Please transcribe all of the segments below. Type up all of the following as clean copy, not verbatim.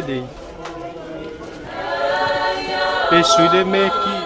lelei pe sui le meki.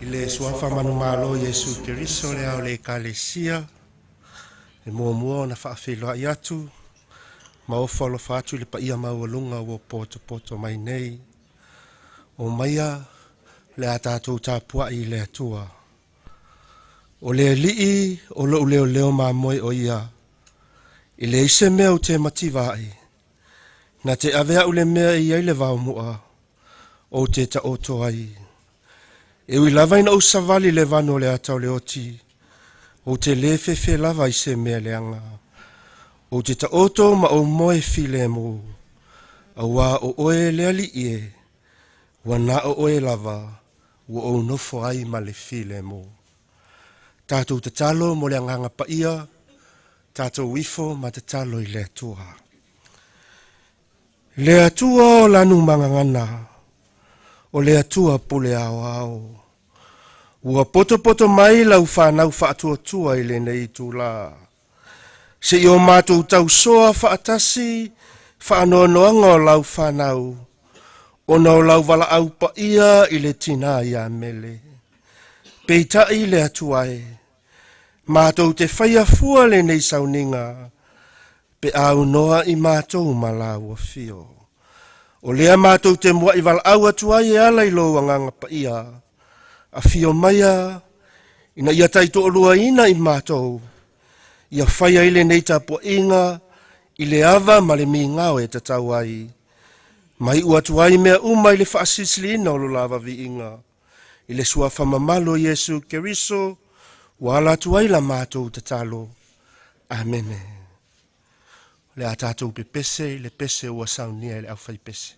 I le suafa manumalo Iesu Keriso le ao le Ekalesia, e muamua ona faafeiloai atu ma ofo alofa atu i le paia maualuga ua potopoto mai nei. O maia le a tatou tapuai i le Atua. O le Alii o lou leoleo mamoe o ia, e leai se mea ou te mativa ai, na te ave au le mea e i ai le vaomu'a, ou te taoto ai. E ui lava ina ou savali i le vanu o le ata o le oti, ou te lē fefe lava i se mea leaga. Ou te taoto ma ou moe filemu, auā o oe le Alii e, ua na o oe lava, ua ou nofo ai ma le filemu. Tatou tatalo mo le agaga paia, tatou ifo ma tatalo i le Atua. Le Atua o lanu magagana, o le Atua pule aoao. Ua potopoto mai lau fanau faatuatua i lenei itulā. Seia o matou tausoa faatasi faanoanoaga o lau fanau, ona o lau valaau paia i le tinā ia Mele. Peitai le Atua e, matou te faia fua lenei sauniga, pe a aunoa i matou ma lau afio. O lea matou te muai valaau atu ai e ala i lou agaga paia, afio maia ina ia taitoaluaina i matou, ia faia ai lenei tapuaiga i le ava ma le migao e tatau ai. Ma iu atu ai mea uma i le faasilisiliina o lo lava viiga. I le suafa mamalu o Iesu Keriso, ua ala atu ai la matou tatalo. Amene. O le a tatou pepese i le pese ua saunia e le aufaipese.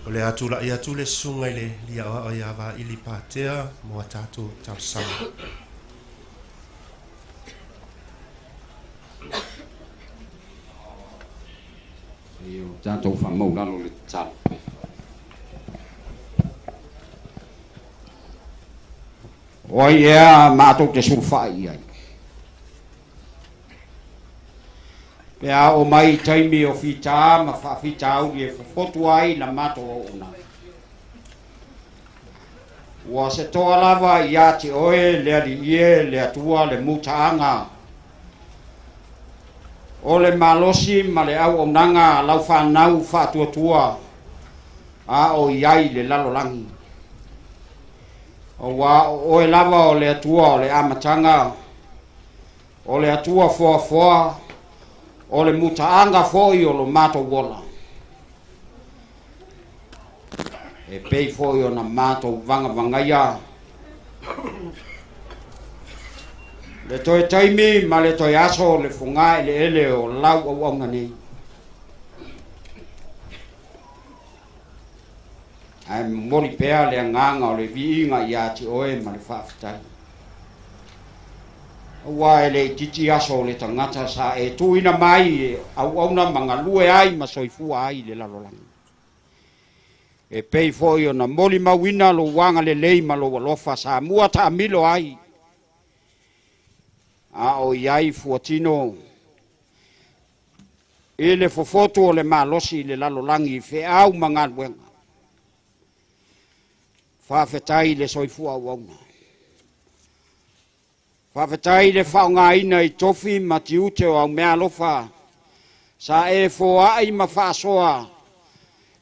O le a tulai atu le susuga i le alii aoao ia Vaili Patea mo a tatou talosaga. Ia o tatou faamaulalo le tatalo. O ai ea matou te sulufai i ai? Pe a oo mai i taimi o fita ma faafitauli e fofotu ai la matou auaunaga. Ua se toa lava ia te oe le Alii e, le Atua, le mutaaga o le malosi ma le auaunaga a lau fanau faatuatua a o i ai le lalolagi. Aua o oe lava o le Atua o le amataga, o le Atua foafoa, o le mutaaga foi o lo matou ola. E pei foi ona matou vagavagaia le toe taimi ma le toe aso o le fogaeleele o lau auauna nei. Ae momoli pea le agaga o le viiga ia te oe ma le faafetai. Aua e le itiiti aso o le tagata sa e tuuina mai e auauna ma galue ai ma soifua ai i le lalolagi. E pei foi ona molimauina lou agalelei ma lou alofa sa mua taamilo ai, a o i ai fuatino i le fofotu o le malosi i le lalolagi i feau ma galuega. Faafetai i le soifua auauna. Faafetai i le faaaogaina i tofi ma tiute o au meaalofa sa e foai ma faasoa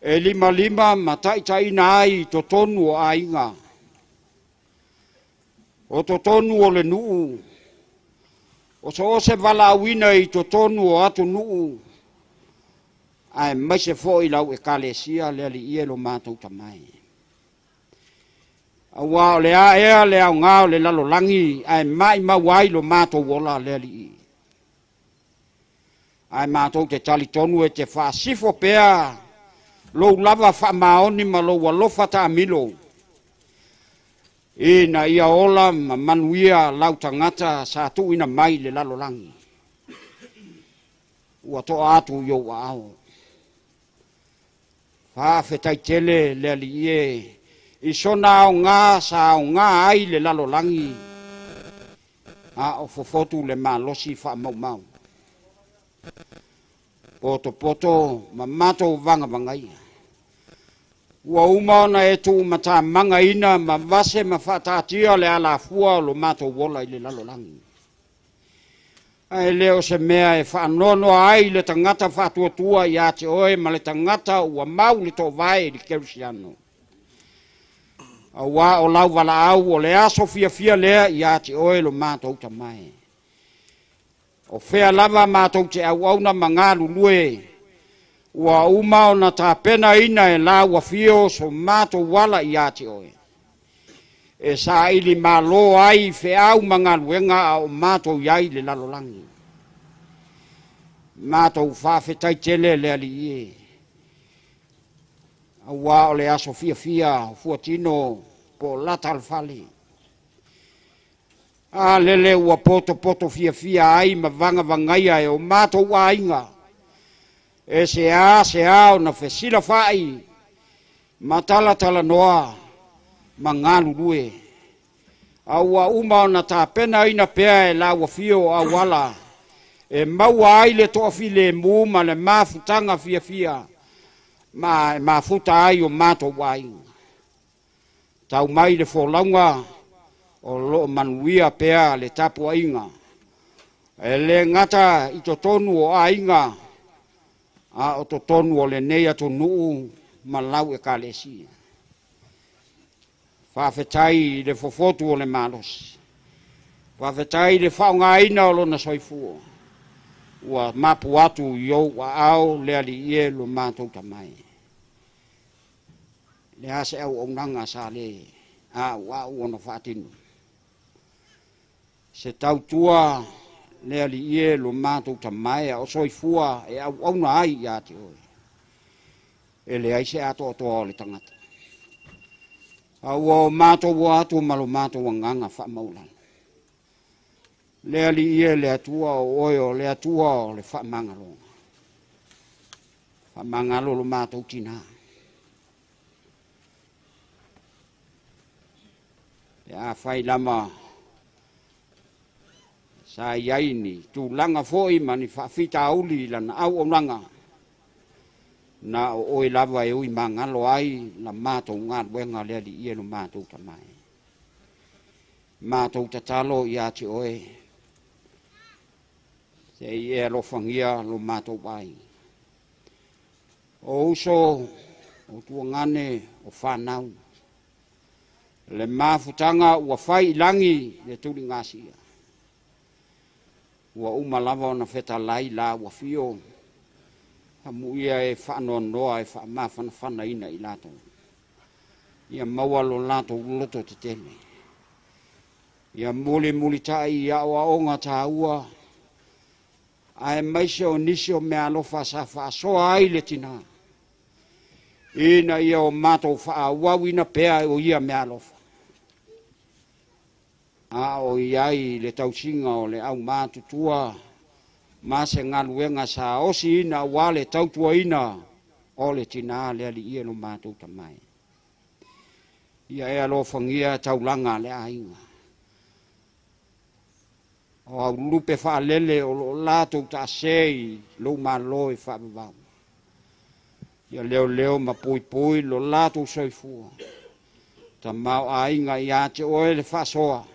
e limalima ma taitaiina ai i totonu o aiga, o totonu o le nuu, o so o se valaauina i totonu o atunuu, aemaise foi lau Ekalesia le Alii e lo matou Tama e. Aua o le a ea le aoga o le lalolagi ae maimau ai lo matou ola le Alii. Ae matou te talitonu e te faasifo pea lou lava faamaoni ma lou alofa taamilo, ina ia ola ma manuia lau tagata sa tuuina mai i le lalolagi. Ua toa atu i ou aao. Faafetai tele le Alii e i sona aoga sa aoga ai le lalolagi, a o fofotu le malosi faamaumau. Potopoto ma matou vagavagaia. Ua uma ona e tuumatamagaina ma vase ma faataatia le alafua o lo matou ola i le lalolagi. Ae le o se mea e faanoanoa ai le tagata faatuatua ia te oe ma le tagata ua mau le toovae i le kerisiano. Aua o lau valaau o le aso fiafia lea ia te oe lo matou Tama e. O fea lava matou te auauna ma galulue, ua uma ona tapenaina e lau afio so matou ala ia te oe. E saili malo ai feau ma galuega a o matou i ai i le lalolagi. Matou faafetai tele le Alii e, aua o le aso fiafia o fuatino po o lata le fale. A lele ua potopoto fiafia ai ma vagavagaia e o matou aiga, e se a ona fesilafai ma talatalanoa ma galulue. A ua uma ona tapenaina pea e lau afio o auala e maua ai le toafilemu ma le mafutaga fiafia ma e mafuta ai o matou aiga. Tau mai le folauga o loo manuia pea le tapuaiga, e le gata i totonu o aiga, A o totonu o lenei atunuu ma lau Ekalesia. Faafetai i le fofotu o le malosi. Faafetai i le faaaogaina o lona soifua. Ua mapu atu i ou aao le Alii e lo matou tamae. Le a se auaunaga sa le a'ua'u ona faatino. Se tautua le Alii e lo matou tamae a o soifua e auauna ai ia te oe. E leai se atoatoa o le tagata. A ua o matou o atu ma lo matou agaga faamaualalo. Le Alii e le Atua o oe o le Atua o le faamagaloga. Faamagalo lo matou tinā. Pe afai lava sa i ai ni tulaga foi ma ni faafitauli i lana auaunaga, na o oe lava e ui magalo ai la matou galuega le Alii e lo matou tamae. Matou tatalo ia te oe, se i e alofagia lo matou aiga. O uso, o tuagane, o fanau, le mafutaga ua fai i lagi le tuligasia. Ua uma lava ona fetalai la ua fio, amuia e faanoanoa e faamafanafanaina i latou. Ia maua lo latou loto tetele. Ia mulimulitai i aoaoga taua, aemaise o nisi o meaalofa sa faasoa ai le tinā, ina ia o matou faaauauina pea o ia meaalofa. A o i ai le tausiga o le aumatutua ma se galuega sa osiina aua le tautuaina o le tinā le Alii e lo matou tamae. Ia e alofagia taulaga a le aiga. O au lupe faalele o lo o latou taase i lou malo e faavavau. Ia leoleo ma puipui lo latou soifua. Tamaoaiga ia te oe le faasoa,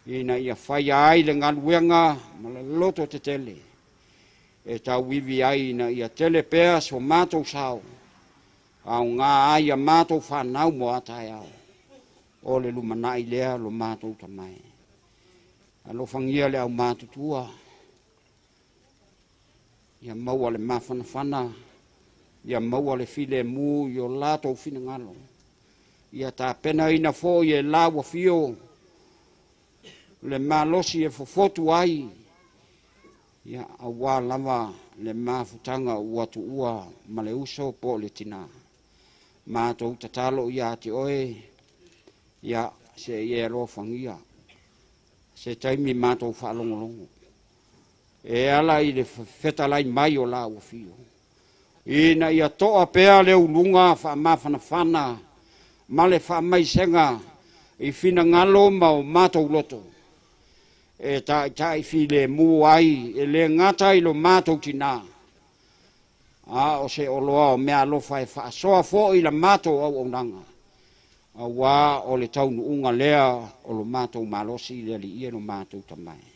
ina ia faia ai le galuega ma le loto tetele, e tauivi ai ina ia tele pea so matou sao, aoga ai a matou fanau mo a taeao, o le lumanai lea lo matou tamae. Alofagia le aumatutua, ia maua le mafanafana, ia maua le filemu i o latou finagalo, ia tapenaina foi e la ua fio le malosi e fofotu ai, ia aua lava le mafutaga ua tuua ma le uso po o le tinā. Matou tatalo ia te oe, ia se i e alofagia se taimi matou faalogologo e ala i le fetalai mai o la ua fio, ina ia toa pea le uluga faamafanafana ma le faamaisega i finagalo ma o matou loto, e taitai filemu ai e le gata i lo matou tinā, a o se oloa o meaalofa e faasoa foi la matou auaunaga, aua o le taunuuga lea o lo matou malosi le Alii e lo matou tamae.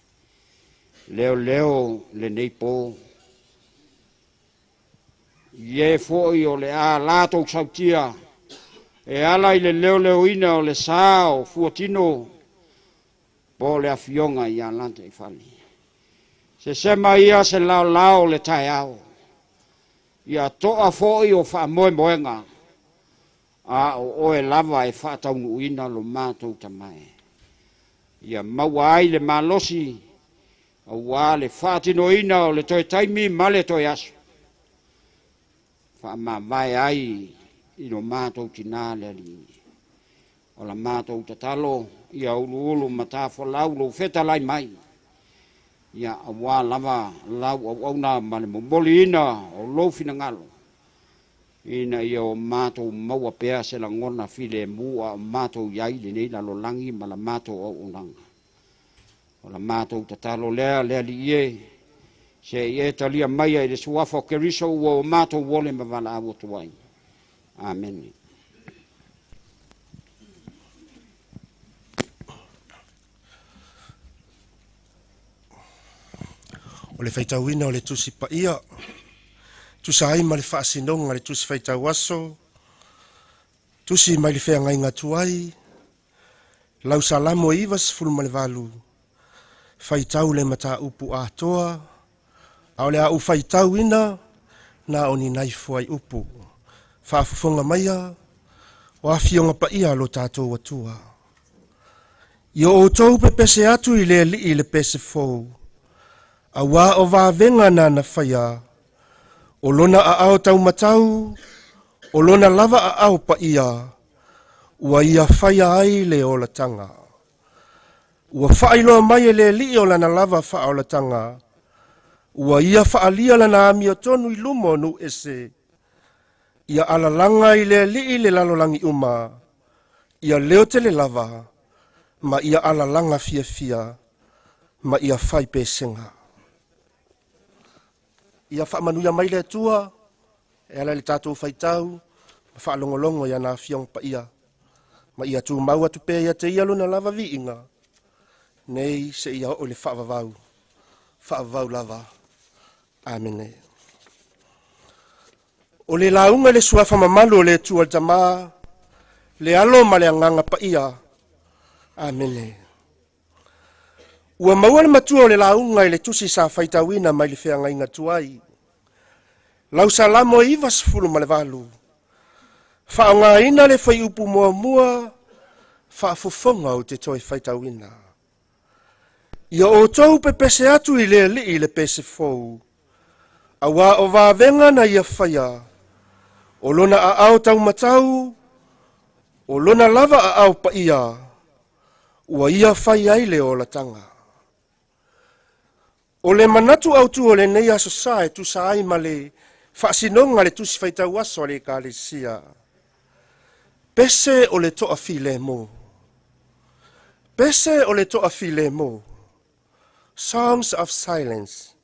Leo leo lenei po, ie foi o le a latou sautia, e ala i le leoleoina o le sa o fuatino, po o le afioga ia Lataifale. Se sema ia se laolao o le taeao, ia toa foi o faamoemoega, a o oe lava e faataunuuina lo matou tamae. Ia maua ai le malosi, aua le faatinoina o le toe taimi ma le toe aso, faamavae ai i lo matou tinā le Alii. O la matou tatalo, ia uluulu matafolau lou fetalai mai, ia aua lava lau auauna ma le momoliina o lou finagalo, ina ia o matou maua pea se lagona filemu a o matou i ai lenei lalolagi ma la matou auaunaga. O la matou tatalo lea le Alii e, se i e talia maia i le suafa o Keriso ua o matou ole ma valaau atu ai. Amene. O le faitauina o le Tusi Paia, Tusa ai ma le faasinoga le Tusi Faitau Aso, tusi mai le feagaiga tuai, lau Salamo 98, faitau le mataupu atoa, a o le a ou faitauina na o ni nai fuaiupu. Faafofoga maia, o afioga paia a lo tatou Atua. Ia outou pepese atu i le Alii i le pese fou, auā o vavega nana faia, o lona aao taumatau, o lona lava aao paia, ua ia faia ai le olataga. Ua faailoa mai e le Alii o lana lava faaolataga, ua ia faaalia lana amiotonu i luma o nuu ese, ia alalaga i le Alii le lalolagi uma, ia leo tele lava, ma ia alalaga fiafia, ma ia fai pesega. Ia faamanuia mai le Atua, e ala i le tatou faitau, ma faalogologo i ana afioga paia, ma ia tumau atu pea ia te ia lona lava viiga, nei seia oo i le faavavau, faavavau lava. Amene. O le lauga i le suafa mamalu o le Atua le Tama, le Alo ma le Agaga Paia. Amene. Ua maua le matua o le lauga i le tusi sa faitauina mai le feagaiga tuai. Lau Salamo 98. Faaaogaina le fuaiupu muamua, faafofoga ou te toe faitauina. Ia outou pepese atu i le Alii i le pese fou, auā o vavega na ia faia, o lona aao taumatau, o lona lava aao paia, ua ia fai ai le olataga. O le manatu autu o lenei aso sa e tusa ai ma le faasinoga le Tusi Faitau Aso a le Ekalesia. Pese o le toafilemu. Pese o le toafilemu. Songs of Silence.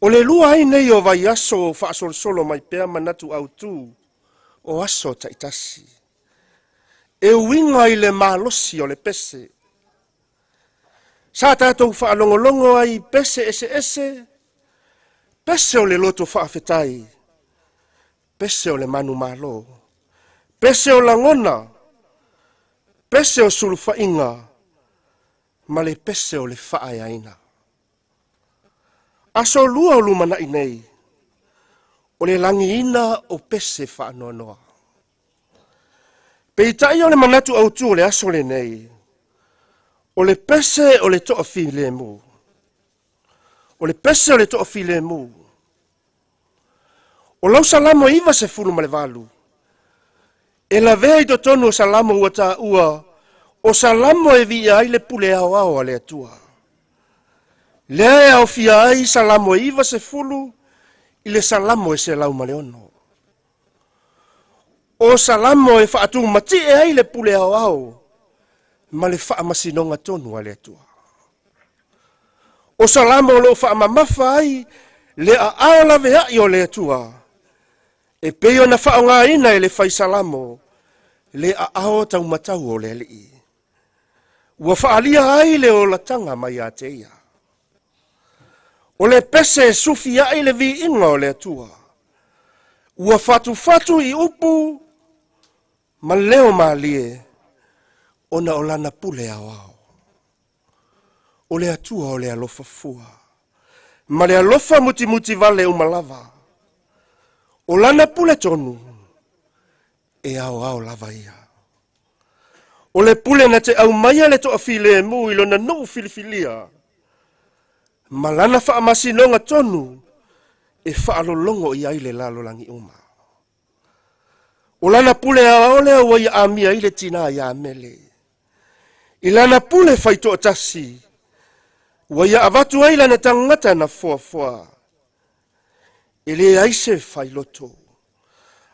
O le lua ai nei o vaiaso o faasolosolo mai pea manatu autu o aso taitasi. E uiga i le malosi o le pese. Sa tatou faalogologo ai i pese eseese, pese o le loto faafetai, pese o le manumalo, pese o lagona, pese o sulufaiga, ma le pese o le faaeaina. Aso lua o lumanai nei, o le lagiina o pese faanoanoa. Peitai o le manatu autu o le aso lenei, o le pese o le toafilemu. O le pese o le toafilemu. O lau Salamo 98, e lavea i totonu o Salamo ua taua, o Salamo e viia ai le pule aoao a le Atua. Lea e aofia ai Salamo 90 i le Salamo e 106. O Salamo e faatumatie ai le pule aoao ma le faamasinoga tonu a le Atua. O Salamo o loo faamamafa ai le aao laveai o le Atua, e pei ona faaaogaina e le fai Salamo le aao taumatau o le Alii. Ua faaalia ai le olataga mai ia te ia. O le pese e sufi ai le viiga o le Atua. Ua fatufatu i upu ma leo malie ona o lana pule aoao. O le Atua o le alofa fua, ma le alofa mutimuti vale uma lava. O lana pule tonu, e aoao lava ia. O le pule na te aumaia le toafilemu i lona nuu filifilia, ma lana faamasinoga tonu e faalologo i ai le lalolagi uma. O lana pule aoao lea ua ia amia ai le tinā ia Mele. I lana pule faitoatasi, ua ia avatu ai lana tagata na foafoa. E leai se failoto.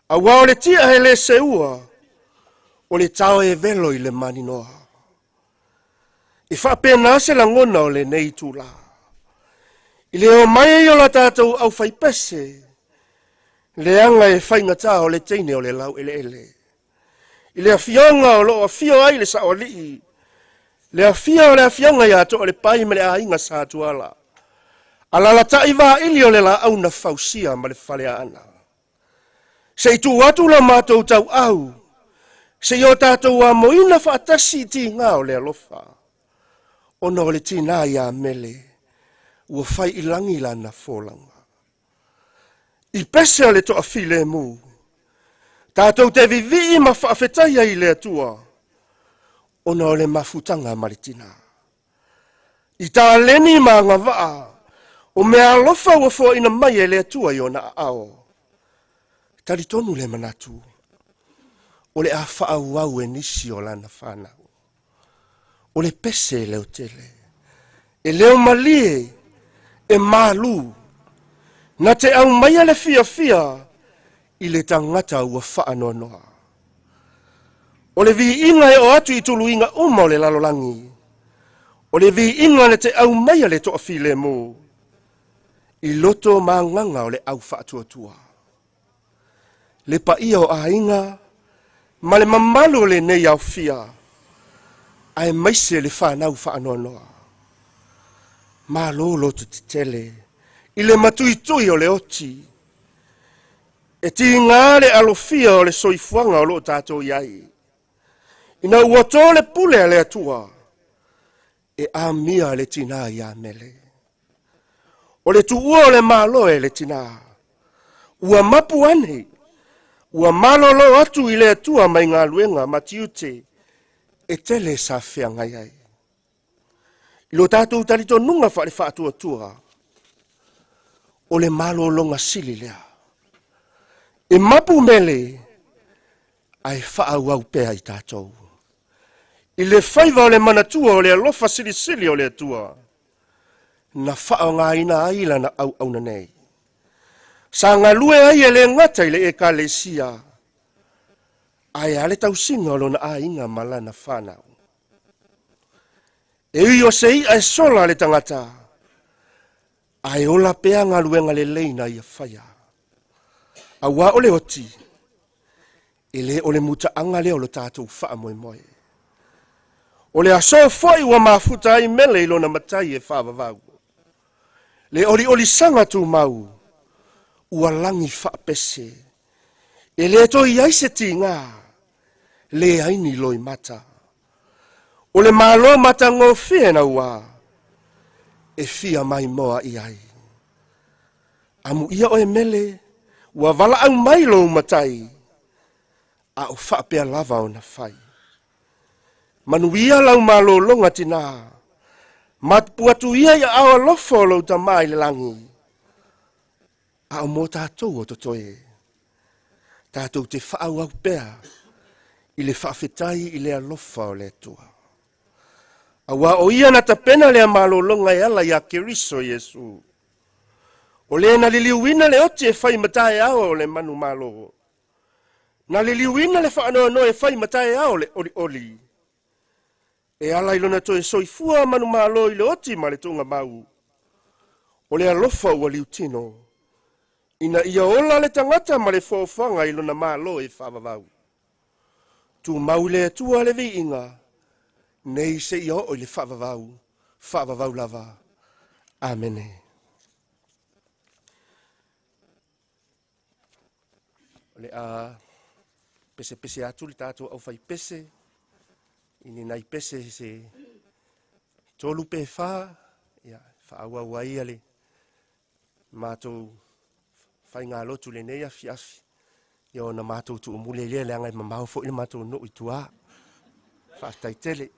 Auā o le tia e le seua, o le tao e velo i le maninoa. E faapena se lagona o lenei itulā. I le omai ai o la tatou aufaipese, leaga e faigata o le teine o le laueleele. I le afioga o loo afio ai le saoalii, le afio o le afioga ia Toalepai ma le aiga Sa Tuala. Alalatai vaili o le laau na fausia ma le faleaana. Se i tuu atu la matou tauau, se i o tatou amoina faatasi i tiga o le alofa, ona o le tinā ia Mele, ua fai i lagi lana folauga. I pese o le toafilemu, tatou te vivii ma faafetai ai i le Atua, ona o le mafutaga ma le tinā. I taleni ma agavaa, o mea alofa ua foaina mai e le Atua i ona aao. Talitonu le manatu, o le a faaauau e nisi o lana fanau. O le pese e leotele, e leo malie, e malu, na te aumaia le fiafia i le tagata ua faanoanoa. O le viiga e oo atu i tuluiga uma o le lalolagi, o le viiga na te aumaia le toafilemu i loto ma agaga o le au faatuatua. Le paia o aiga ma le mamalu o lenei aofia, aemaise le fanau faanoanoa. Malo loto tetele i le matuitui o le oti, e tiga le alofia o le soifuaga o lo o tatou i ai. Ina ua to le pule a le Atua, e amia le tinā ia Mele. O le tuua o le malo e le tinā, ua mapu ane, ua malolo atu i le Atua mai galuega ma tiute e tele sa feagai ai. I lo tatou talitonuga faale-faatuatua, o le malologa sili lea. E mapu mele, ae faaauau pea i tatou. I le faiva o le manatua o le alofa silisili o le Atua, na faaaogaina ai lana auauna nei. Sa galue ai e le gata i le ekalesia, ae a le tausiga o lona aiga ma lana fanau. E ui o se i'a e sola le tagata, ae ola pea galuega lelei na ia faia. Auā o le oti, e le o le mutaaga lea o lo tatou faamoemoe. O le aso foi ua mafuta ai Mele i lona matai e faavavau. Le oliolisaga tumau, ua lagi faapese. E le toe i ai se tiga, leai ni loimata. O le Malo matagofie naua, e fia maimoa i ai. Amuia oe Mele, ua valaau mai lou matai, a o faapea lava ona fai. Manuia lau malologa tinā, matupu atu ia i aao alofa o lou tama i le lagi, a o mo tatou o totoe. Tatou te faaauau pea i le faafetai i le alofa o le Atua. Auā o ia na tapena lea malologa e ala iā Keriso Iesu. O le na liliuina le oti e fai ma taeao o le manumalo. Na liliuina le faanoanoa e fai ma taeao o le olioli. E ala i lona toe soifua manumalo i le oti ma le tuugamau. O le alofa ua liutino, ina ia ola le tagata ma le foofaga i lona malo e faavavau. Tumau i le Atua le viiga, nei seia oo i le faavavau, faavavau lava. Amene. O le a pesepese atu le tatou aufaipese i ni nai pese se 3 pe 4, ia, faaauau ai le matou faigalotu lenei afiafi, ia ona matou tuumuli ai lea, leaga e mamao foi le matou nuu i tua. Faafetai tele.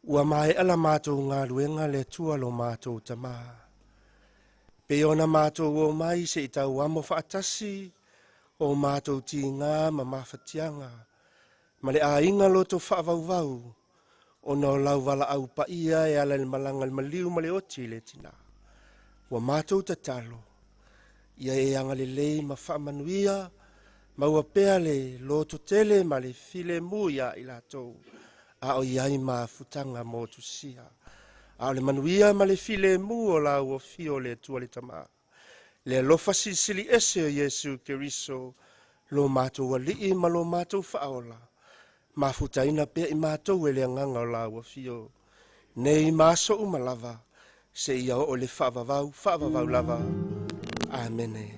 Ua mae'a la matou galuega le Atua lo matou Tamā, pei ona matou o mai se'i tauamo fa'atasi o matou tigā ma mafatiaga ma le aiga loto fa'avauvau ona o lau vala'au paia e ala i le malaga le maliu ma le oti i le tinā. Ua matou tatalo, ia e agalelei ma fa'amanuia, maua pea le loto tele ma le filemu iā i latou, a o i ai mafutaga motusia. A o le manuia ma le filemu o lau afio le Atua le Tamā, le alofa silisili ese o Iesu Keriso, lo matou Alii ma lo matou Faaola, mafutaina pea i matou e le agaga o lau afio, nei ma aso uma lava, seia oo i le faavavau, faavavau lava. Amene.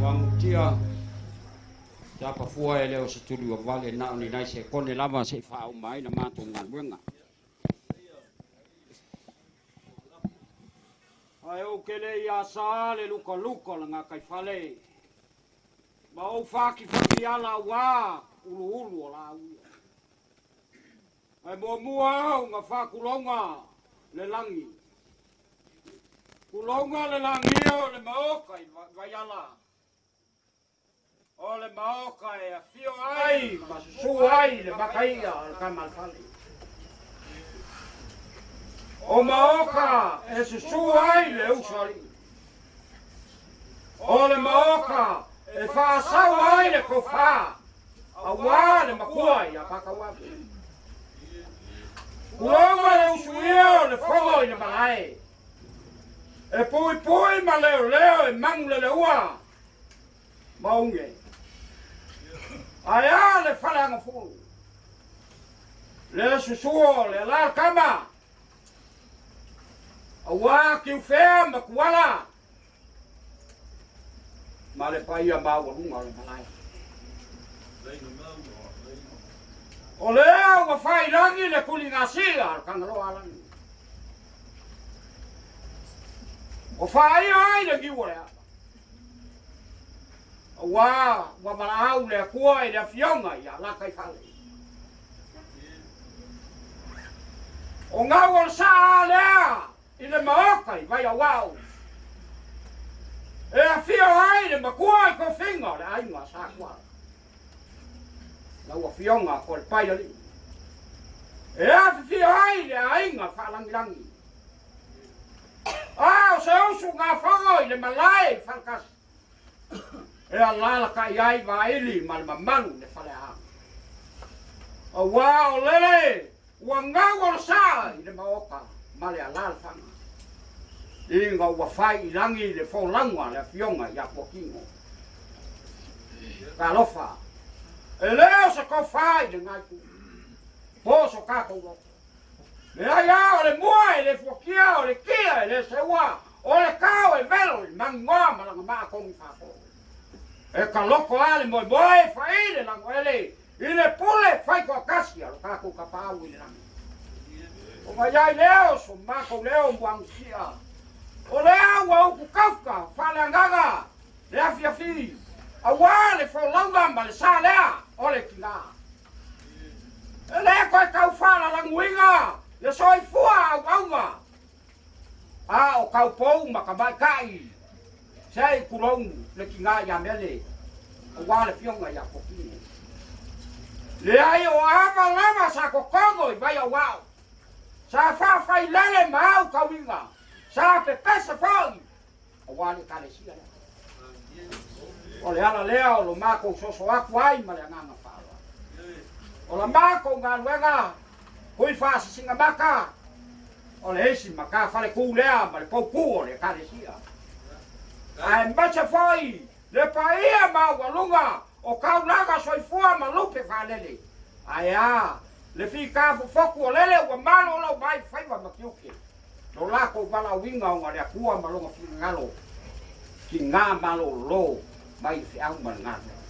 Uagutia tapafua e le o se tuli ua vale na o ni nai sekone lava se'i faauma ai la matou galuega. Ae ou te le i asā le lukaluka o le gataifale ma ou fatifati ala auā uluulu o lauia. Ae muamua au na faatulouga le lagi. Tulouga le lagia o le maoka i Vaiala. O le maoka e afio ai ma susū ai le makaia o le tama a le fale. O maoka e susū ai le usoalii. O le maoka e faasau ai le tofā auā le makua ia Pakauave. Tulouga le usuia o le fogo i le malae. E puipui ma leoleo e manuleleua ma uge. Ae a le faleagafulu. Le susuo le alalakama. Auā Kiufea ma Tuala. Ma le paia maualuga o le malae. O lea ua fai lagi le tuligasia a le Tagaloa alagi. O faaia ai le niu o le ava. Auā ua valaau le Atua i le afioga ia Lataifale. O gau o le saa lea i le maoka i Vaiauau. E afio ai le makua i tofiga o le aiga sa Tuala. Lau afioga ko le Paialii. E afifio ai le aiga faalagilagi. A o se usu gafogo i le malae i Falekasi. E alalatai ai Vaili ma le mamalu le faleaga. Auā o lele ua gau o le saa i le maoka ma le alalafaga. Ina ua fai i lagi le folauga le afioga ia Puakino. Talofa. E le o se tofā i le gaitu. Po so tatou loto. Leai a o le mua e le fuakia, o le kia e le seua, o le kao e velo i mangoa ma langa maa kongi whako. E ka loko a le moemoe whaile le lagoele, i le pule whai koa kasi a lo kākou ka pāu i le langi. O mai ai leo so mākou leo muangusia. O lea ua uku kauka, whaleangaga, le afiafi, auā le folauga ma le sa lea o le kina. E le koe kau whalalanguiga, le soifua auauga. A o kaupou ma ka maikai, se i kulongu le kinga ia mele, auā le fionga ia Pokino. Le ai o ava lava sa kokogo i vai au au. Sa whawhai lele ma au kauiga. Sa pepesa foi. Auā le kalesia lea. O le ala lea o lo mākou soso aku ai ma le agaga faaaloalo. O la mākou galuega, hui faasisiga maka, o le isi ma ka falekū lea ma le poukū o le ekalesia. Ae maise foi le paia maualuga o kaulaga soifua ma lupe faalele. Ae a le fikafofoku o lele ua malolo mai faiva ma tiute. Lo lakou valaauina ona le Atua ma lona finagalo, kigā malōlō mai le feau ma le galuega.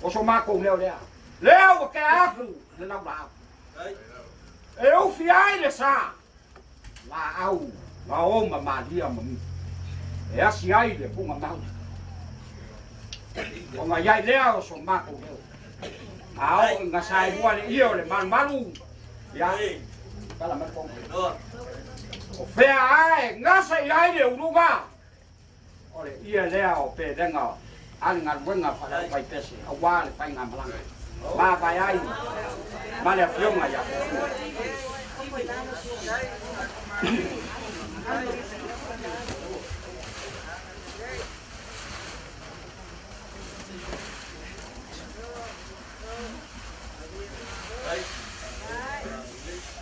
O so makou leo lea. Lea ua tea atu le laulaau e ufi ai le sa laau gao ma malia ma e asi ai le puga mau. Ona i ai lea o so matou leo. A oo ina saelua le ie o le malumalu, ia, tala mai le fono. O fea a e gasa i ai le uluga, o le ie lea o pelega a le galuega faale-aufaipese aua le faigamalaga mavae ai ma le Afioga ia Tupua.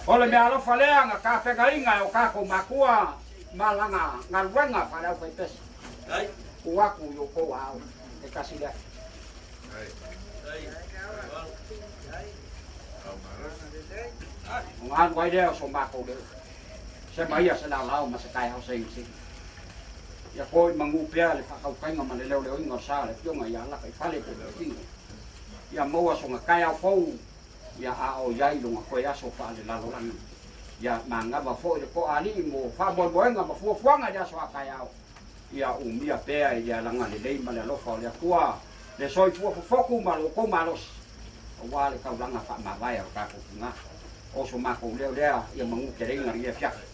O le meaalofa lea na tapenaina e o tatou matua ma lana galuega faale-aufaipese. Tuu atu i outou aao e tasi lea. Ona alu ai lea o so matou leo. Sema ia se laolao ma se taeao segisegi. Ia toi manu pea le faatautaiga ma le leoleoina o le sa o le Afioga ia Alataifale po o Tofiga. Ia maua sona taeao fou ia a o i ai lona toe aso faalelalolagi. Ia manava foi le toa-alii mo faamoemoega ma fuafuaga i le aso a taeao. Ia umia pea i le alaga lelei ma le alofa o le Atua le soifua fofotu ma lo outou malosi aua le taulaga faamavae a lo tatou Tina. O so matou leo lea ia manu teleiga lenei afiafi.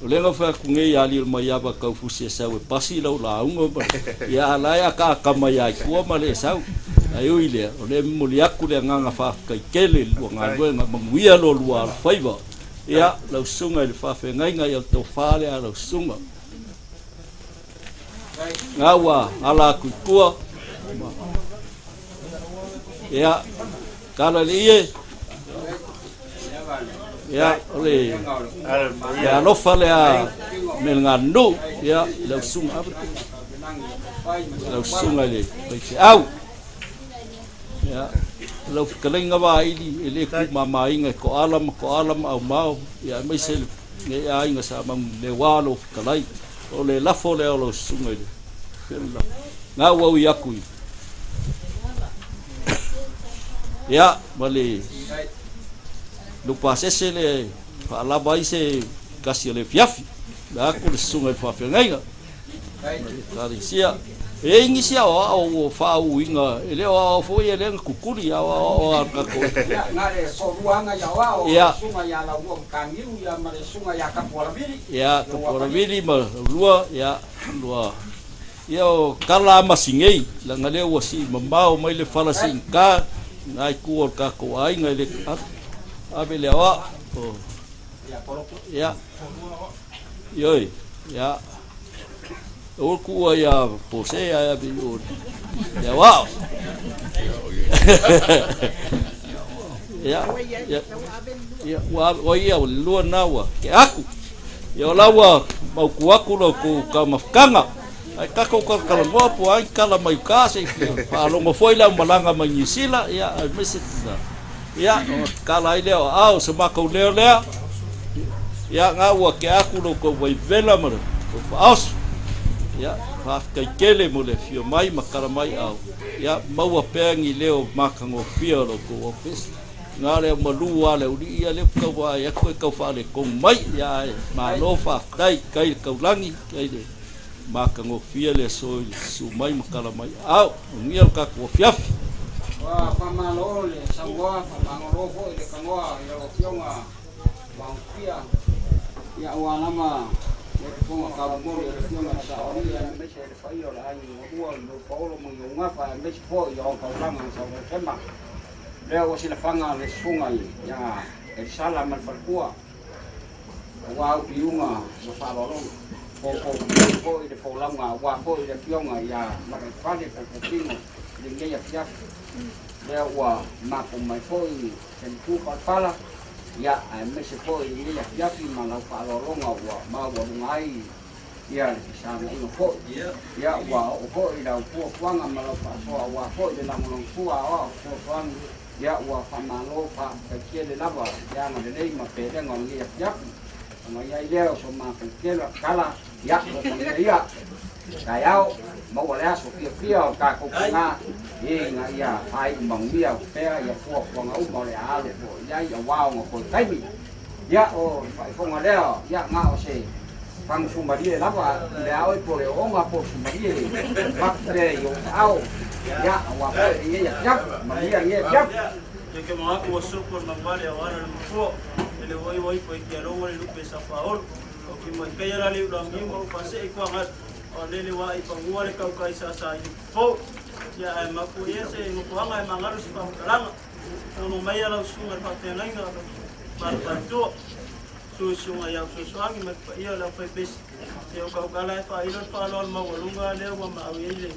O le gafa aku nei ali o mai ava kau fusi e sau e pasi lau lauga ma ia ala e akaaka mai ai tua ma le sau. Ai ui lea, o le momoli aku le agaga faafetaitele i lua galuega manuia lo lua alofaiva. Ia, lau susuga i le faafeagaiga ia o le tofa lea a lau susuga. Ga ua ala aku i tua. Ia, tala le ie. Ia, o le alofa lea me le ganuu. Ia, lau susuga lau susuga i le faifeau. Ia, lau fetalaiga vaili e le tumamaina e toala ma toala ma aumao. Ia, aemaise le aiga sa manuleua lou fetalai. O le lafo lea o lau susuga i le ga ua ui aku i. Ia, ma le lupasese le faalava ai se kasi o le fiafi. Le aku le susuga i le faafeagaiga. Ma le ekalesia. E ai nisi aoao ua faauuina, e le o aoao foi e lea na kukuli, aoao a tatou. Ia, na le toaluaga i aoao, Ia. susuga ia Laulua Mataniu ia ma le susuga ia Tapualavili. Ia, Tapualavili ma Laulua, ia, lua. Ia o kala a masigei, leaga lea ua sii mamao mai le fala siigata, na itu o le tatou aiga i le ave le aoao. O, ia, ioe, ia. O kuua ia Pose ae ave i o le aoao. Ia, ia, ia, ua o ia o le lua na ua ke aku. Ia o la ua mautu atu lo tou taumafataga. Ae tatou talatalanoa po o a ni tala mai uta se i faalogo foi le aumalaga mai Niu Sila, ia aemaise ia ona tatala ai lea o aao o se matou leo lea. Ia ga ua ke aku lo tou vaivela ma le tou faaoso. Ia faafetai tele mo le afio mai ma tala mai ao. Ia maua pea ni leo matagofie o lo tou ofisa. Na le malu a le auli'i ia lea ou te tau vaai atu e tau faaletonu mai. Ia ae malo faafetai kai le taulagi kai le matagofie le aso i le susu mai ma tala mai ao. Manuia lo tatou afiafi. Ua faamalo le saunoa, faamagalo foi le tanoa i lau Afioga Vaotia, ia aua lava le fofoga taumolimoli o le Afioga i le Saoalii, aemaise le paia o le aiga galua i lou paolo ma i ou gafa, aemaise foi i ou taulaga i Saulausema. Lea ua silafaga le susuga ia Elisala ma le faletua, aua upiuga ma faaaloaloga. Poupou foi le folauga aua foi le Afioga ia Makaifale Poupoutingo i lenei afiafi. Lea ua mapu mai foi se matua palapala, ia aemaise foi i lenei afiafi ma lau faaaloaloga ua maualuga ai ia le fesagaiga foi. Ia ua oo foi lau fuafuaga ma lau faasoa aua foi le lagolagosua aoao fesoasoani. Ia ua faamalo faafetai tele lava le agalelei ma pelega o lenei afiafi. Ona i ai lea o so matou tela tala, ia lotogia ia taeao maua le aso fiafia o le tatou paga ina ia faaiu manuia pea ia fuafuaga uma o le a alo foi i ai aua ona toe taimi. Ia o le faaifoga lea, ia na o se fagusumalie lava i le a oe po o le ooga po o le sumalie avatu pea i ou aao. Ia aua foi lenei afiafi, manuia lenei afiafi. Ia ke mangaku ua supu o le manuvale aua le mafua e le ua iwa ifo i kialoga le lupe sa faaolo. O ki mai kaia la le ulangiu ma upase i kuangatu. O lele wa i pangua le kaukai sa sa i fou. Ia ae mapu ia se nofoaga e magalu se faamatalaga. Ono mai ala usuga le faafeagaiga malapalitua. Susuga ia ususuagi ma le paia o le aufaipesi. Se o kaukala e faailo le faaaloalo maualuga lea ua maau ai le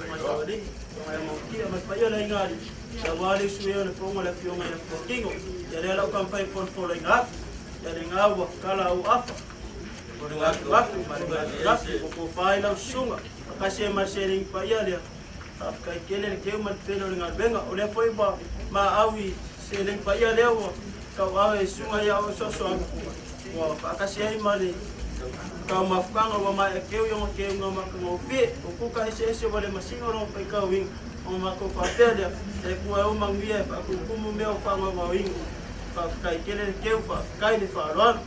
Mataualii. Ia mautia ma le paia o le aiga alii. Ia ua le usu e o le fofoga o le afioga ia Fuakingo. Ia lea lau taumafai e folafolaina atu. Ia le gau ua kala au afa. O le gatu ma le gatu ua tofa ai lau susuga. Faatasi ai ma le seleni paia lea. Faafetai tele le teu ma le pele o le galuega. O lea foi ua maau i seleni paia lea ua tauave e susuga ia oe soasoaga. Ua faatasi ai ma le taumafutaga ua maea keu i ona keuga matagofie. O kuka eseese ua le masina o lona faitauina. Ona matou faapea lea, e Atua e o manuia e faatumutumu mea o faagaogaoina. Faafetai tele le teu, faafetai le faaaloalo.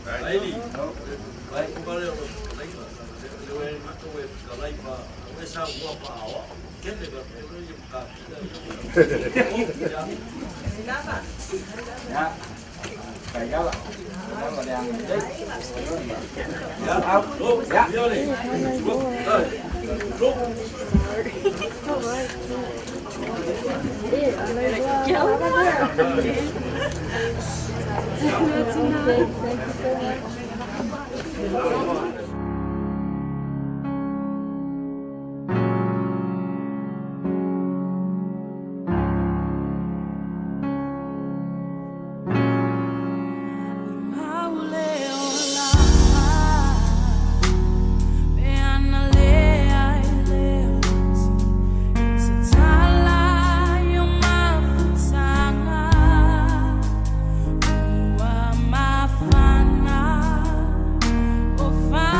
Ia. Mafana, oh.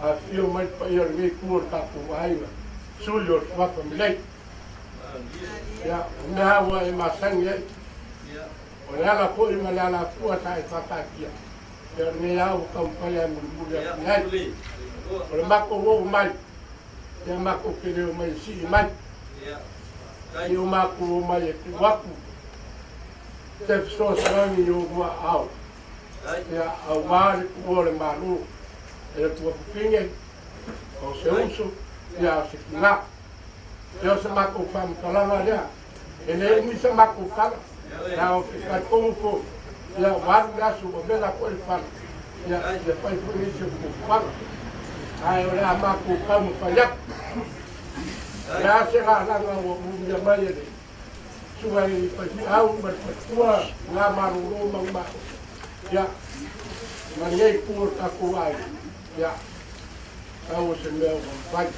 Afifio mai le paia o lenei itu o le tatou aiga, suli o le Suafa Melei. Ia, o mea ua e masani ai, o le ala foi ma le alafua sa e faataatia, ia o lenei lava ua taumafai lava e mulimuli atu i ai. O le matou oo mai, ia matou te le omai e sii mai, ia o matou omai e tuu atu se fesoasoani i oulua aao, ia aua le tuua o le Malo e le tuafafine, o se uso, ia o se tina. Ia o se matou faamatalaga lea, e le umi se matou tala, ia o se talitonu foi, ia ua alu le aso ua vela foi le fale, ia ia fai foi nisi o fuafuaga. Ae o le a matou taumafai atu. O le a se lalaga ua umia mai e le susuga i faifeau ma le faletua, tina malolo ma uma, ia, ma lenei itu o le tatou aiga, ia, tau o se mea ua mafai.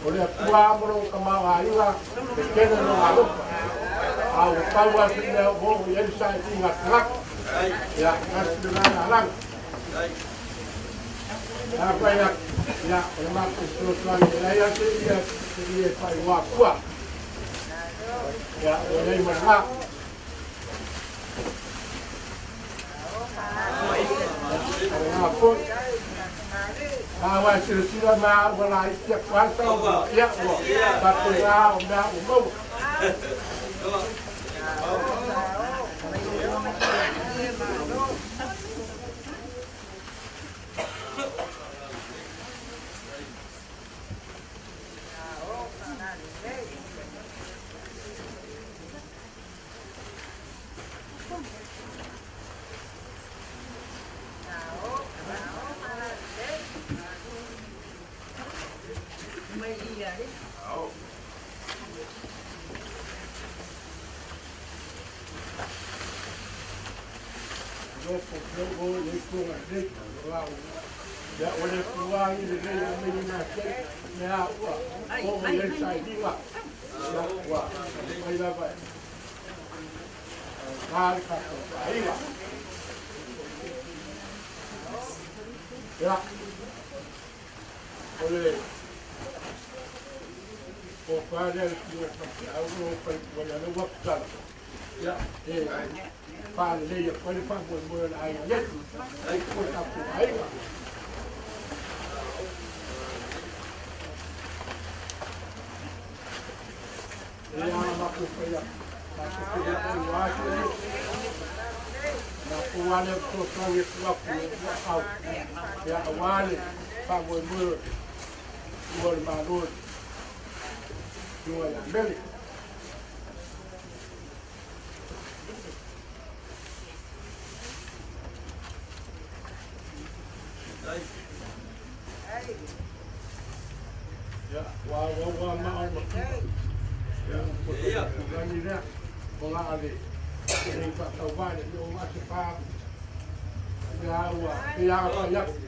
O le Atua ma lona tamaoaiga e tele lona alofa, a ua pau lava se mea ua oo i ai le sailiga a le tagata. Ia, tasi lena lalaga. A fai atu, ia, o le matou fesoasoani e leai lava se ia, se ia e faaigoa atua. Ia, ua i ai ma lena. Ia, o lena foi. A ua e silasila ma ua laiti atu lava le tau, ia, ua faapena o mea ua maua. Ia, ua le puaagi lelei o mea na te mea ua oo i ai le sailiga. Ia, ua taumafai lava e aoga le tatou aiga. Ia, o le tofa lea le susuga i le faifeau o faletua ia lea ua tatala. Ia, e faalelei atu ai le faamoemoe o le aiga nei. Ai o le tatou aiga. E a matou fai atu, matou te le o i se ia. Matou lea fesoasoani e tuu atu i oulua aao. Ia, aua le faamoemoe o le tuua o le Malo i le susuga ia Mele. Ia, ua auau lava maa o le mativa. Ia, ua tulagi lea, o la a le le faatauvaa le o ase pa. Ia, ua pei lava fai atu,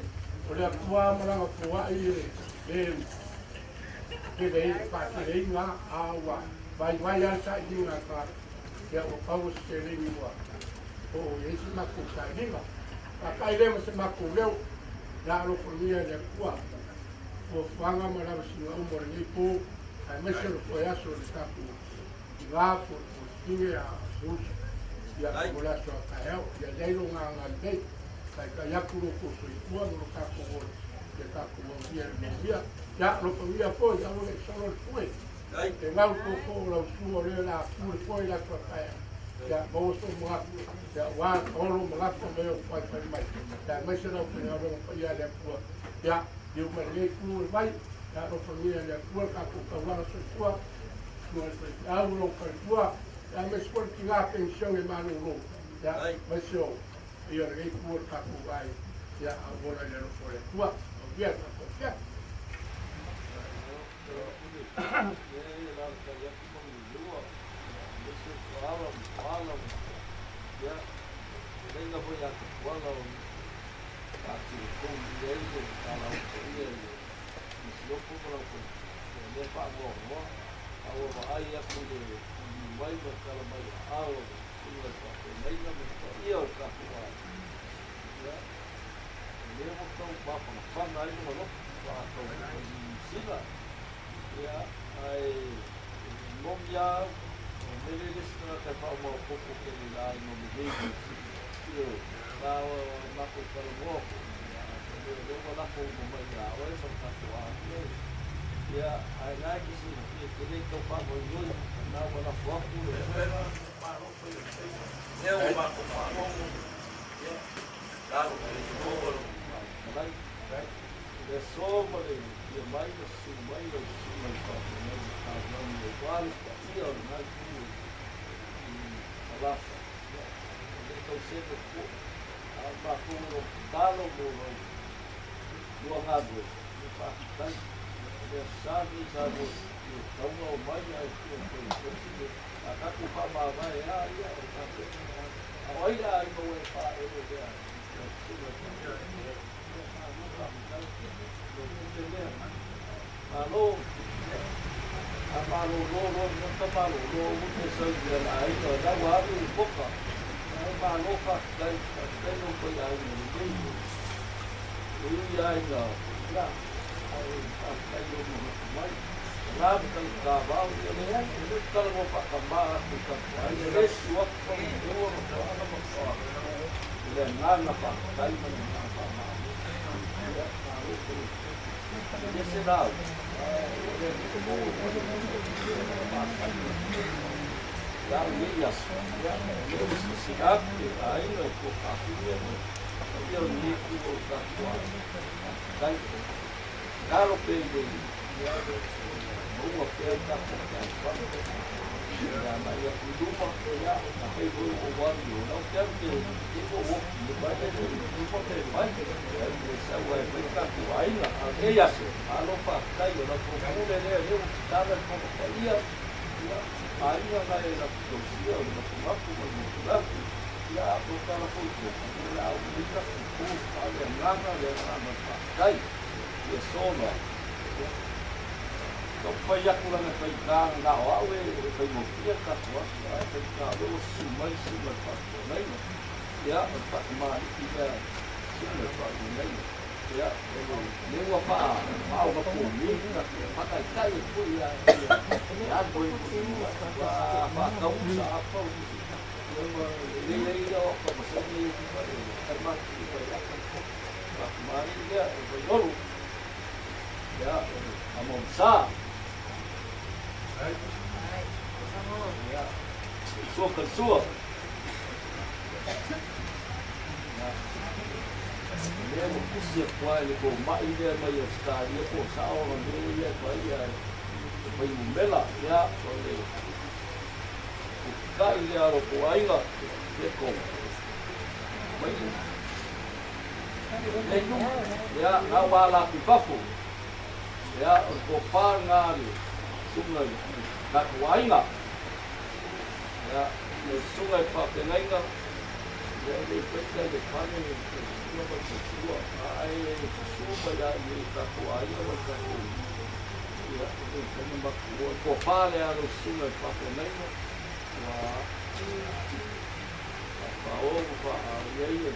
o le Atua ma lana foai e le tele faateleina, a ua vaivai lava le sailiga a tagata. Ia, ua pau o se seleni ua oo i ai se matou sailiga. Taatai lea ma se matou leo, ia alofagia e le Atua fuafuaga ma lavasiga uma o lenei po, aemaise o le foe aso o le tatou tina po o le fafine a se uso. Ia, mo le aso a taeao, ia i ai lo agalelei, taitai atu lo outou soifua ma lo tatou ola, ia tatou aulia i le manuia. Ia, alofagia foi, aua ne i solo le foe. E gau tootoo o lau sua o lea o le a tu le foe i le aso a taeao. Ia, maua sou manatu, ia, aua olo ma lafo ma e o faifai mai. Ia, aemaise lau faigaluega paia a le Atua. Ia, liu mai lenei itu o le vai, ia alofagia e le Atua le tatou taulaga soifua, susuga i le faifeau, lou faletua, ia aemaise foi le tina penisione malolo, ia aemaise o ia lenei itu o le tatou aiga, ia auola i le alofa o le Atua. Manuia le tatou afiafi. faataunuu i Niu Sila. Ia, ae momi lava au, o mele le isi tagata e faamaopoopo tele i le aiga o lenei Niu Sila. Ioe, sa matou talanoa foi, ia, ae o lea ua lafo uma mai ia oe ma le tatou aiga. Ia, ae la e te silafia e te le tau faanoinoi, na ua lafo atu le lea ua matou faalogo, ia, talo i le malai, le aso ma le fia mai ma susu mai lau susuga i le faafeagaiga taulagi aua le paia o lena itu i Salafai. Ia, e le tau sege fua, a o matou o lo o tatalo mo lau lua galuega, ia faafetai. O le Aso Sa lenei Samoa i tatau ona omai ae tua toe tausi le a tatou faamavae a ia o tatou a o ai le aiga ua e faaele lea lau susuga i le faafeagaiga. Ia malo faafetai lou pule lea. Malo a malolo loa le malolo aua te sau i le aiga la ua alu i le poka. Ae malo faafetai, faafetai lou faiaiga lelei. E ui lava ina ia, ae faafetai lou manatu mai. La ma talatavao, ia leai, o lea ou te talanoa faatama atu i tatou aiga, e le susu atu ma le ma toaga ma toaga. I le agaga faafetai ma le agaga faamalo. Ia, malo tele. E le se lau, ae o le masani ia au nei aso, ia, o lea ua silasila atu le aiga i Tuafafine ma paia o lenei itu o le tatou aiga. Faafetai. Tatalo pea i le maua pea le tatou fealofani. Ia agai atu i luma, ia, afai foi ua ou alu i o, na ou te alu te te ua ou oki i mai le luma pe mai. Ia, e sau ai fai le tatou aiga. A o lenei aso, malo faafetai o lau pule lea, lea ua tatala le Fono Paia. Ia, aiga na e latou tausia o le matumapu ma le motulapu. Ia, a tou tala foi i tua, o le a ou lei tatou po, a o le agaga, le agaga o le faafetai. Ia sola. Ia, taumafai atu leaga e faigata na o au e faigofie le tatou aso, ae faigata o lea ua susu mai le susuga i le faafeagaiga. Ia, o le faatamalii lea susuga i le faafeagaiga. Ia, o lea ua faaogapogi faataitai atu foi ia alu ua faatausa a pau. Ia, ma lelei ai o ka masani e matu i aka faatamalii lea e Vaiolo. Ia, o Amaumsa. Ia, sua kalisua. Ia, lea ua tusi atu ai le fomai lea mai Ausetalia po o sao ona mea ia e fai e fuainumera. Ia, o le putikai lea o lou aiga e mai le ia na ua ala atu i fafo. Ia, o le tofa lena le susuga i tatou aiga. Ia, le susuga i le faafeagaiga, ia e le faita i le fale le susuga ma le faletua, ae susu mai lava i le tatou aiga ma le tatou, ia, e le mafai ona matou o. Le tofa lea a lau susuga i le faafeagaiga ua faapao ma faaali ai le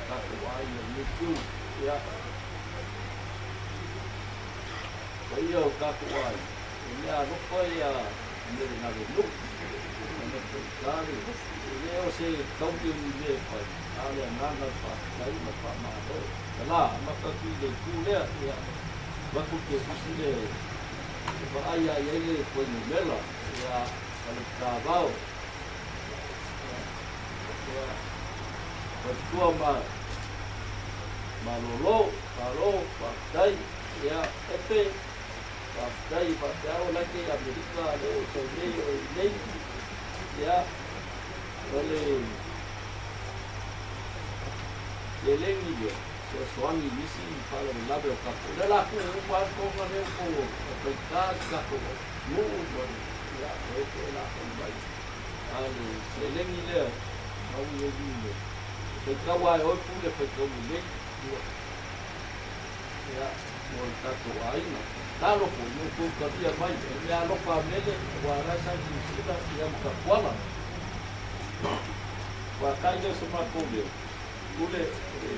tatou aiga i lenei itu. Ia, paia o tatou aiga, e mea alofa ia mele nuu, ma faigata e le o se tauli o ni mea e fai, a o le agaga o le faafetai ma le faamalo. Tala, amata atu i le itu lea, ia, avatu te usi le vaai a i ai le fuainumera, ia, Faletavao, ia, faletua ma malolo, malo, faafetai, ia, Epe, faafetai, faapea o la e te i Amerika, lea ua sau nei o i nei, ia, o le seleni lea, fesoasoani i nisi faalavelave o tatou. O lea la tuu uma lava le toga lea ua faigata le tatou nuu ma le, ia, o e foi o le a fai mai. A o le seleni lea, mau i ai le faitau lava e oe pule faitau lelei, ia, mo le tatou aiga. Talo foi, mo tou talia mai, e mea alofa a mele, aua o la e sa i Niu Sila, ia ma Tapuala. Ua tai lea o se matou leo, pule o le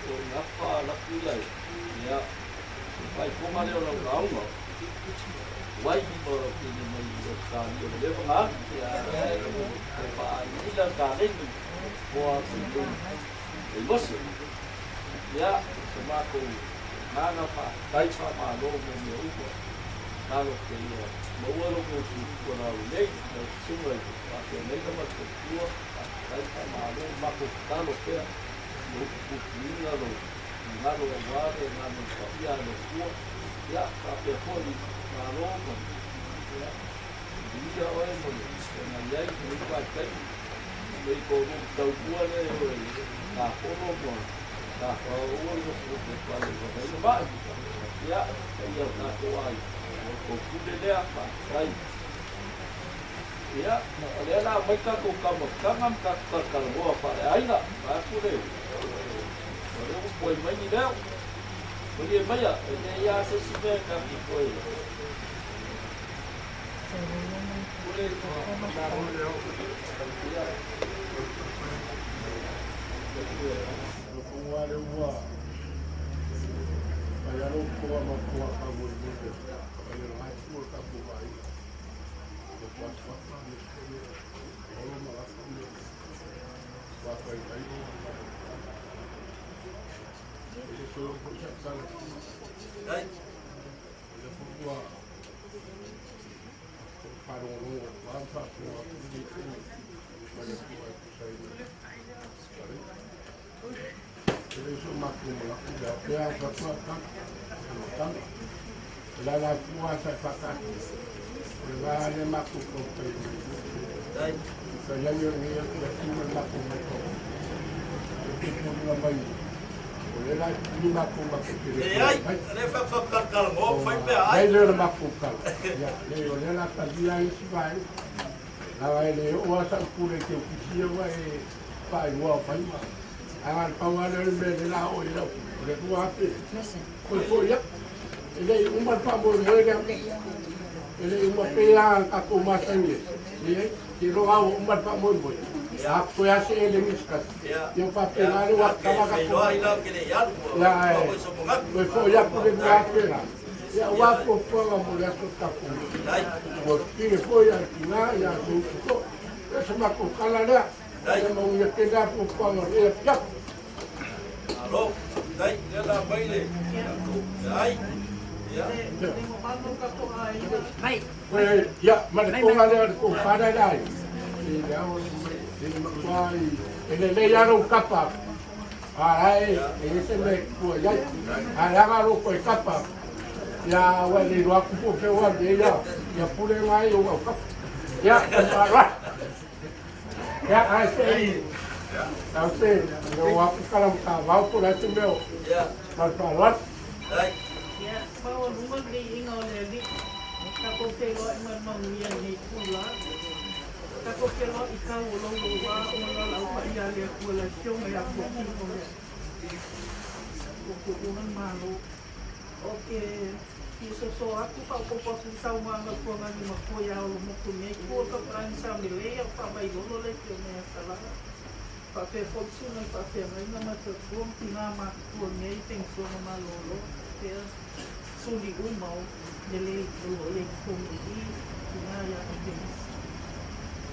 O i afa laku ila ia pai fonga leo lau lauga. Wai ni mo lau kini mai o ka ni o le nga ia e pa ila ka ni o a si e mosi. Ia se mako nana pa tai pa ma lo mo me upo. Nalo ke ia maua lo mo su ko na nei na sunga i pa ke nei na ma ko tua tai pa ma lo ma ko talo ke lo ku ni lo ngalo wa le ngalo pa ia lo tua ia pa pe ko ni ma lo mo ia ia o e mo na ia i pa tai le ko no tau tua le o na ko no mo na ko o lo ko ko pa le ko le ba ia ia na ko ai ko pule lea pa ai ia o le la mai ka ko ka mo ka ngam ka ka ka mo pa le ai na pa ku le o le ko poi mai ni leo o le mai ia e ia se si me ka ki ko e pule ko na ro leo ia ko wa le wa ai aro ko ma ko ka mo le ai ro ai ko ka ko ai ko ko ko ko ni ko ma la ko ni wa ko ai ko e so ko sa sa ai le ko wa ko pa ro ro wa pa ko ni ko ma le ko ai ko sa i le so ma ko la ko ya ka ka ka ka la la kua sa pa ka le va le ma ko ko pe ai ka ya yo ni ya ko ma ko ma ko ke ko la mai o le la ni ma ko ma ko le ai le fa fa ka ka mo fa pe ai le le ma ko ka ya le o le la ka dia i si vai la vai le o sa ku le ke ku si wa e pa i wa pa i ma a pa wa le me le la o le le ku a pe ko ko ya ele uma pa mo le ele uma pe la ka ko ma sa ni le ke ro a uma pa mo mo ya ko ya se ele mi ska yo pa pe la le wa ka ma ka ko ai la ke le ya ya ko ko ya ko le ma pe la ya wa ko ko la mo ya so ka ko mo ti ko ya ki na ya ko ko se ma ko kala la ya mo ya ke la ko ko le ya alo dai le la mai le ai ya mai ya ma le ko la le ko pa dai dai ya o ma ele le ya ro kapa ai e se me ko ya ai ga ro ko kapa ya wa le ro ku fe wa de ya ya pule mai o kapa ya pa ya ai sei ya sei no wa ku kala ka va ku la te meo ya pa pa wa ai ya pa o lunga le inga o le li ka ko te lo ma ma ni ni ku la ka ko te lo i ka o lo wa o la la pa ya le ku la tio me ya ku ki ko le ko ko una malo o ke so so aku pa ko pa ku sa uma na ko na ni ma ko ya o mo ku me ku ka pa ni sa me le ya pa mai lo le ke me sa la pa pe fo su na pa pe na na ma to ku ti na ma ku me ten so na ma lo lo te su ni u ma de le lo le ku ni na ya te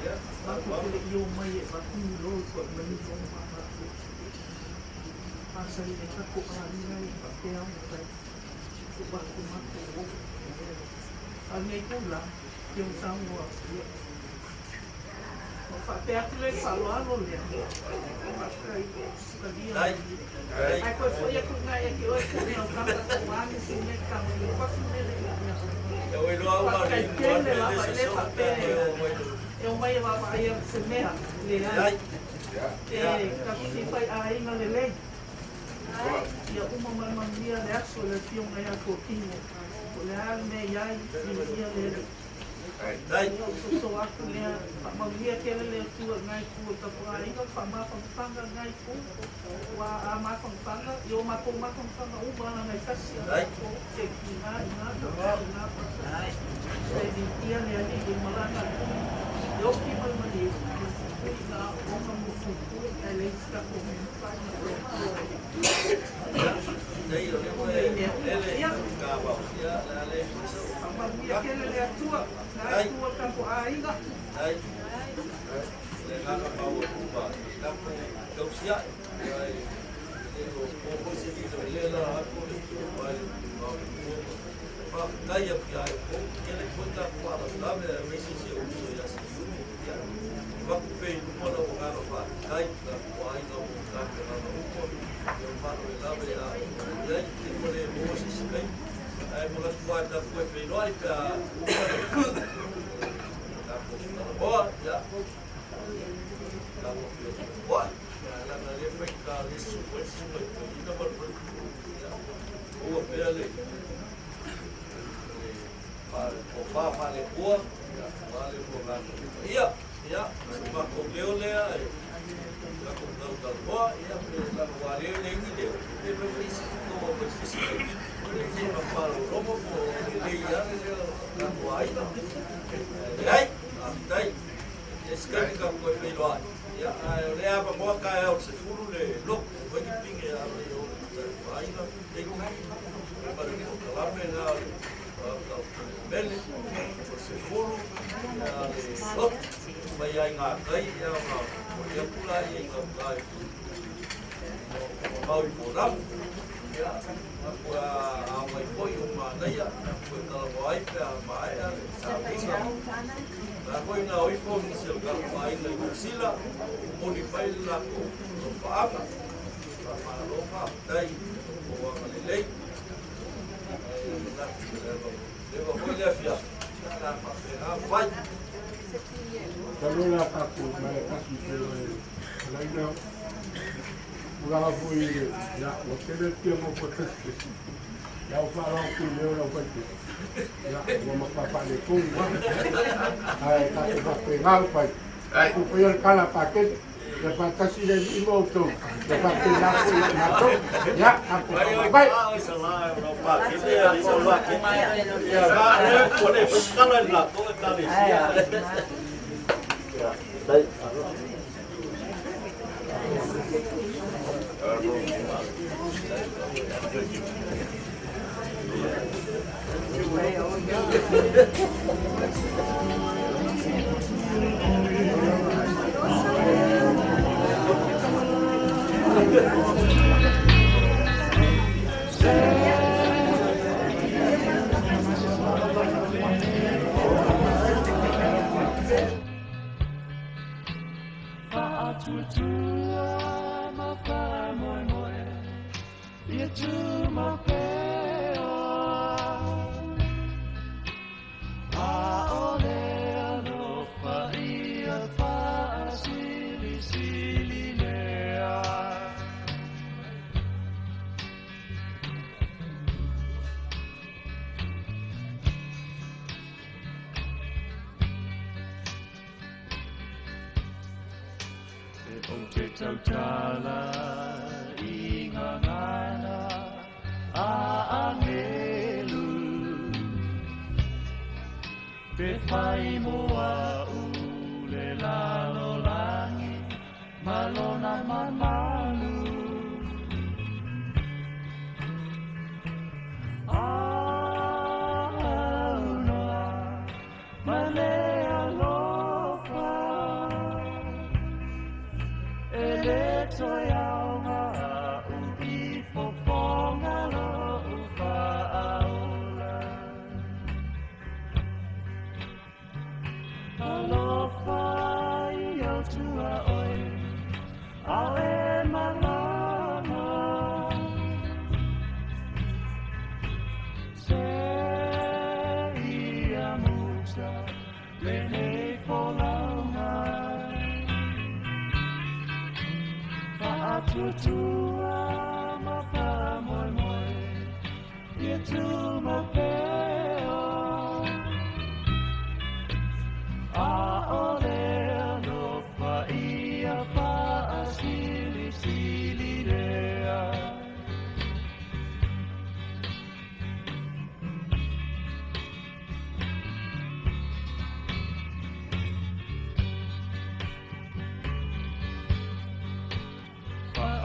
ya pa ku le yo mai e pa ku lo ko ma ni lo ma ma ku pa sa le ka ko a ni na pa pe a mo pa ba ku ma ku a nei ku la ke un sa mo o fa pe a le fa lo lo le ai ai ko foi a ku na ya ke o ku ne o ka ta ku a ni si ne ka mo ni pa si ne le ya o lo a ka ke le la pa le fa pe e o mai va va ia se mea le ai e ka si fai ai na le le ia uma mai mania le aso le fionga ia ko tingo o le al me ia i ia le dai so aku le mania ke le tu ngai ku ta pa ai no fa ma fa fanga ngai ku wa a ma fa fanga yo ma ko ma fa fanga u ba na ngai kasi ko te ki na na na pa ai se di tia le ali i malanga yo ki mal mani Te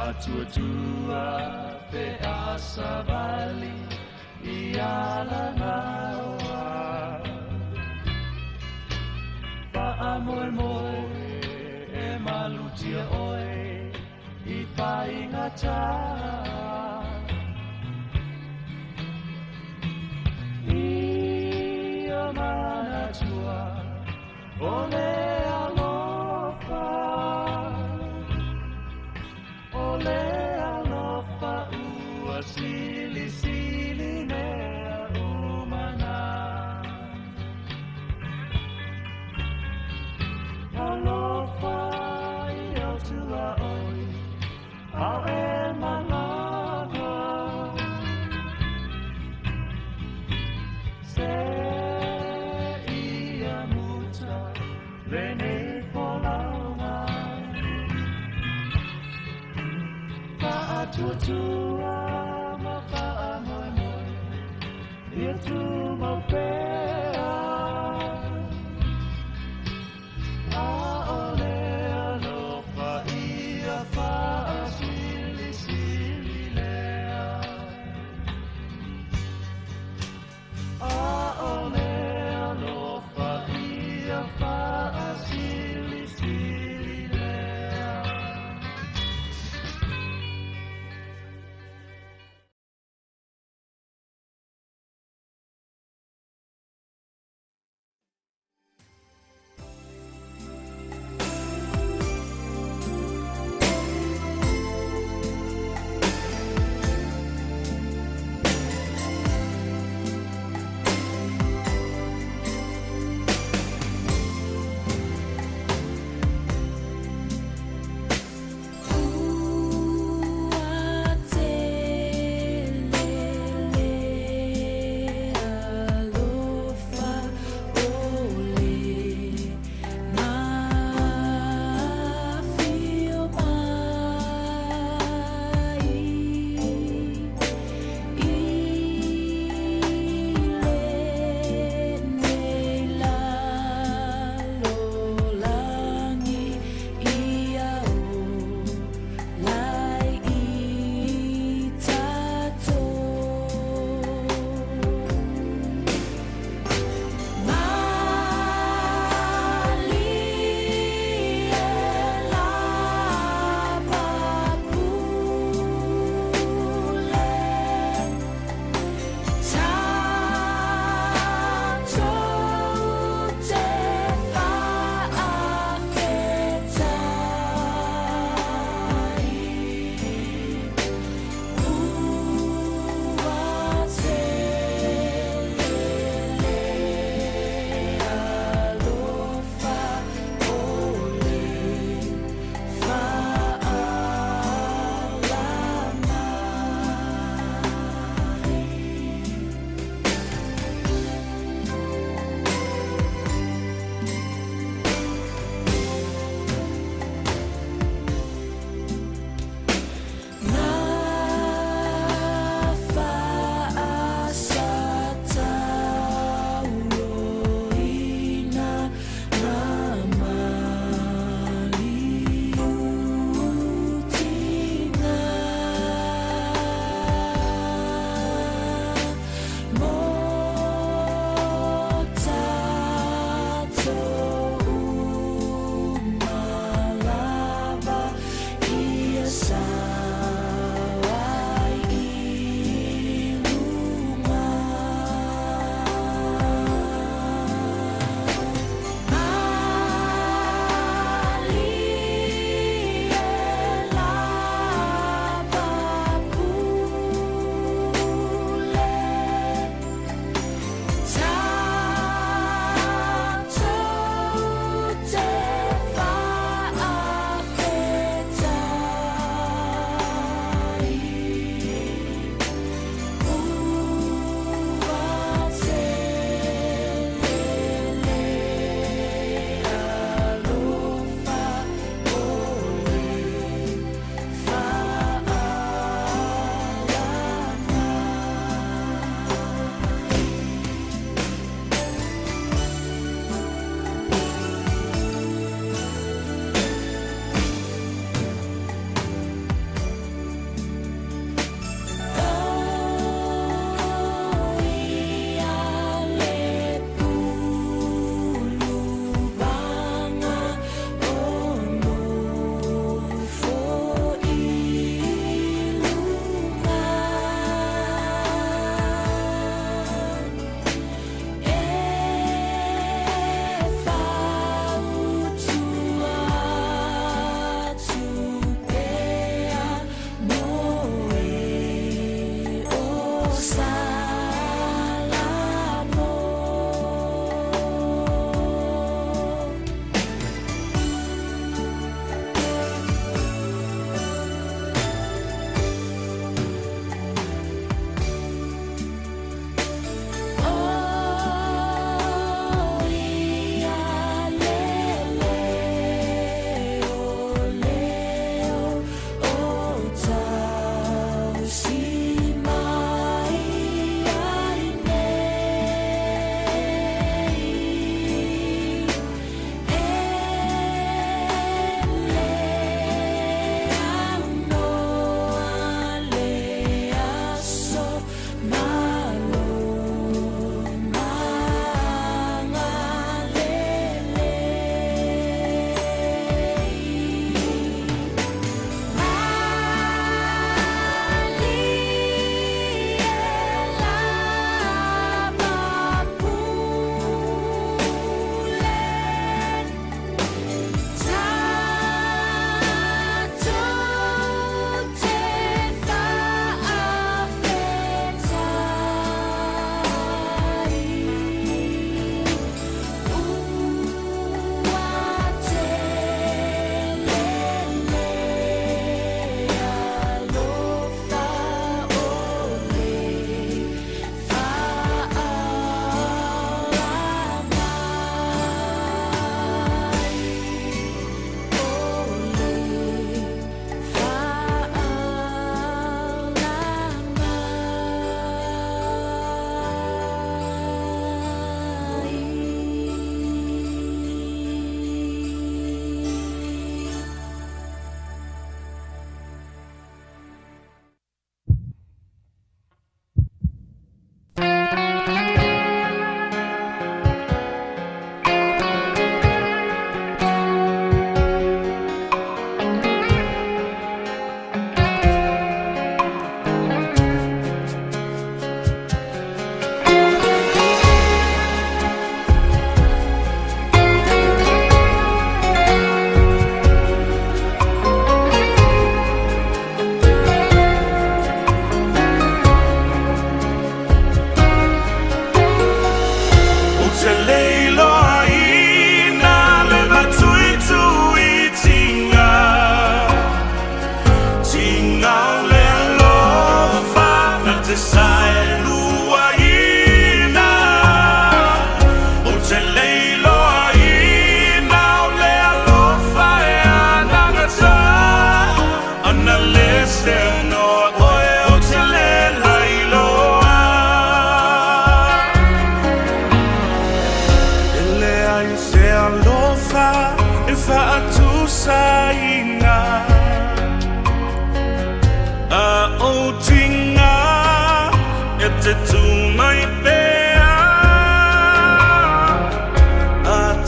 Faatuatua pe a savali i alagaoa. Faamoemoe e malutia oe i faigatā. Ia manatua o le alofa, o le alofa ua silisili mea uma na. Alofa i atua oi, au e malaga. Se ia muta lenei folauga. Faatuatua ma faamoemoe, ia tumau pea. Aole alofa ia faasilisili lea. Aole alofa ia faasilisili lea.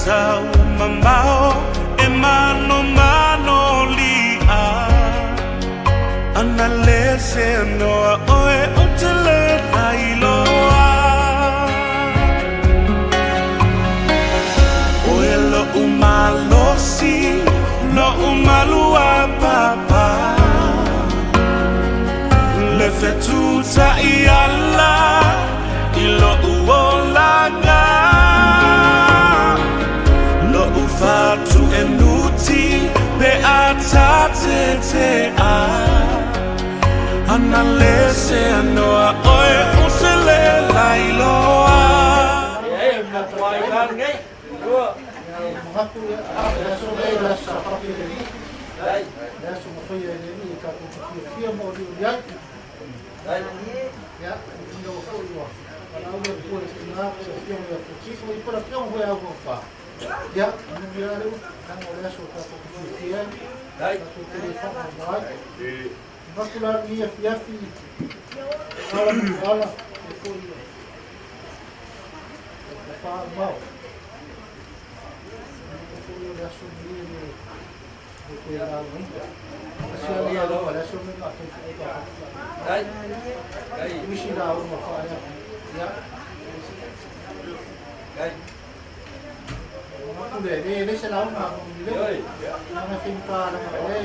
tau mamao e mano mano lia ana le se noa oe o te le lailoa oe lo umalosi lo umalua papa le fetuta i ala i lo uolanga lo ufatu e nuti pe atate te a ana le se anoa oe o se le lailoa. E matuai ka nei. Lua. Mangaku ia, le aso nei le aso papi le ni. Dai. Le aso mawhia e le ni e tātou te fia fia mo li uli ai. Dai. Ia, ina o fo iwa. Ala au e pua le tina ko le fia mo ia kutiko, i pora fia mo au ko wha. Ia, anu mira leu, nanga o le aso tātou te fia fia. Dai. Tātou te le wha mo ai. Mangaku la ni e fiafi, ala mo ala, e fo iwa. E wha mau. Le aso ni le te rā nui. Asia le alo, le aso me ngā whai whai. Dai. Dai. Wisi rā o ngā whaea. Ia. Dai. Ngā le, le, le se lau ngā ngi le. Ngā ngā whenka la ngā le.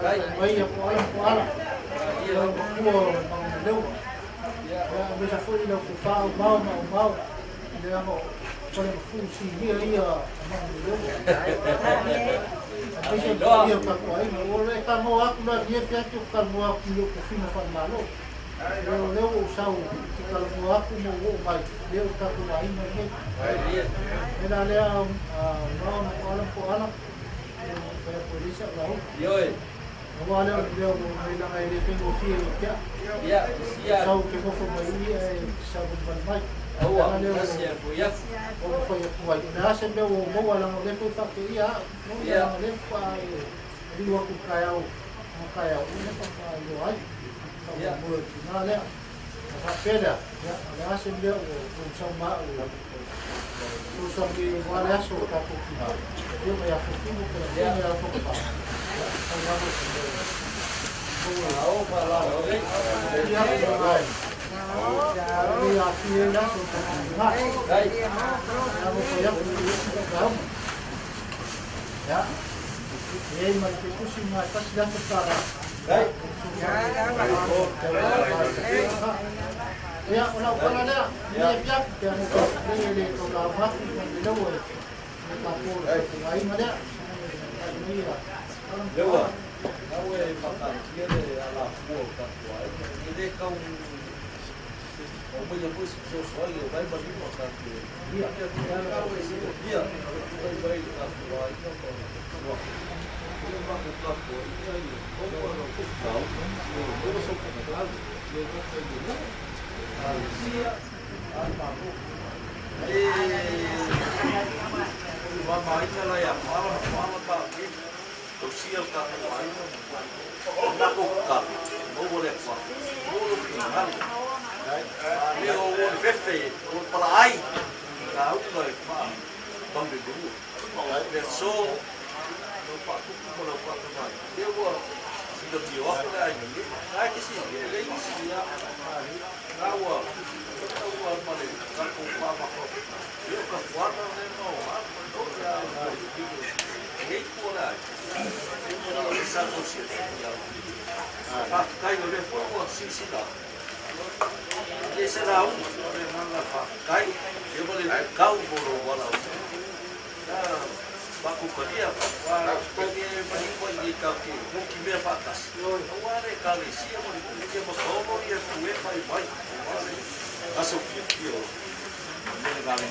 Dai. Mai a ko ala ko ala. Ia kua ngā leo. Ia, me sa foi lau ku whao mau mau mau. Le amo whare fu si hia ia ngā leo. Ai ia ka ko ai o le ka mo aku la ni pia tu ka mo aku yo ko fina fa malo. Leo leo o sau ki ka mo aku mo o mai leo ka ko ai mai nei. E la lea no no ala ko ala. E polisa la o. Ioi. Wa leo leo mo mai la ngai le fengo fie o kia. Ia, sia. Sau ke mo fo mai e sau mo mai. Aua, asia ko ia. O fo ia kuai. Na se mea o mo ala le fo fa ke ia. Mo ia le fa e riwa ku kai au. Mo kai au le fa fa yo ai. Ia. Mo na le. Fa peda. Ia, le se mea o sau ma o. O sau ke wa le aso ka ko ki. Ia mai a ko ki mo ko ia ia ko pa. Sau ma mo. O pa la o. Ia ai. Ia ki la so ka. Dai. Ya Ya. E mai te kusi mai tasi la tara. Dai. Ya, ona ona lea. Ia pia te mo le le to la ma le lo e. Ka po le ai ma lea. Lewa. Au e whakatia le ala pua o tātou ai. E le kau o mai le pui so so ai o vai mani o tātou. Ia, kau e se ia, vai vai le tātou ai ka ko. Ia ma ko tātou ai ia ia. O ko ro ko kau. O ko so ko kau. Ia ka kai le. A sia a ma ko. E ma mai na la ia ma ma pa ki. O sia o tātou ai. O na ko ka. O mo le pa. O lo ki ngalo. Le o o le fefe o pala ai. Ka u ka pa. Bambe du. Le so no pa ku ko lo pa pa. Le o si do ti o le ai. Ai ke si le i si ya. Na o ka o ma le ka ko pa ma ko. Le ka kwa na le no a no ya. E ko la. E ko la sa ko si ya. Pa kai o le fo o si si da. Le se la u le manga fa kai e mo le kau mo ro wala. Na pa ku kalia pa ko ke pa ni ko ni ka ke mo ki me fa kas. O wa le ka le si mo le ke mo ko mo ia ku e fa i mai. Aso ki ki o. Me ga le.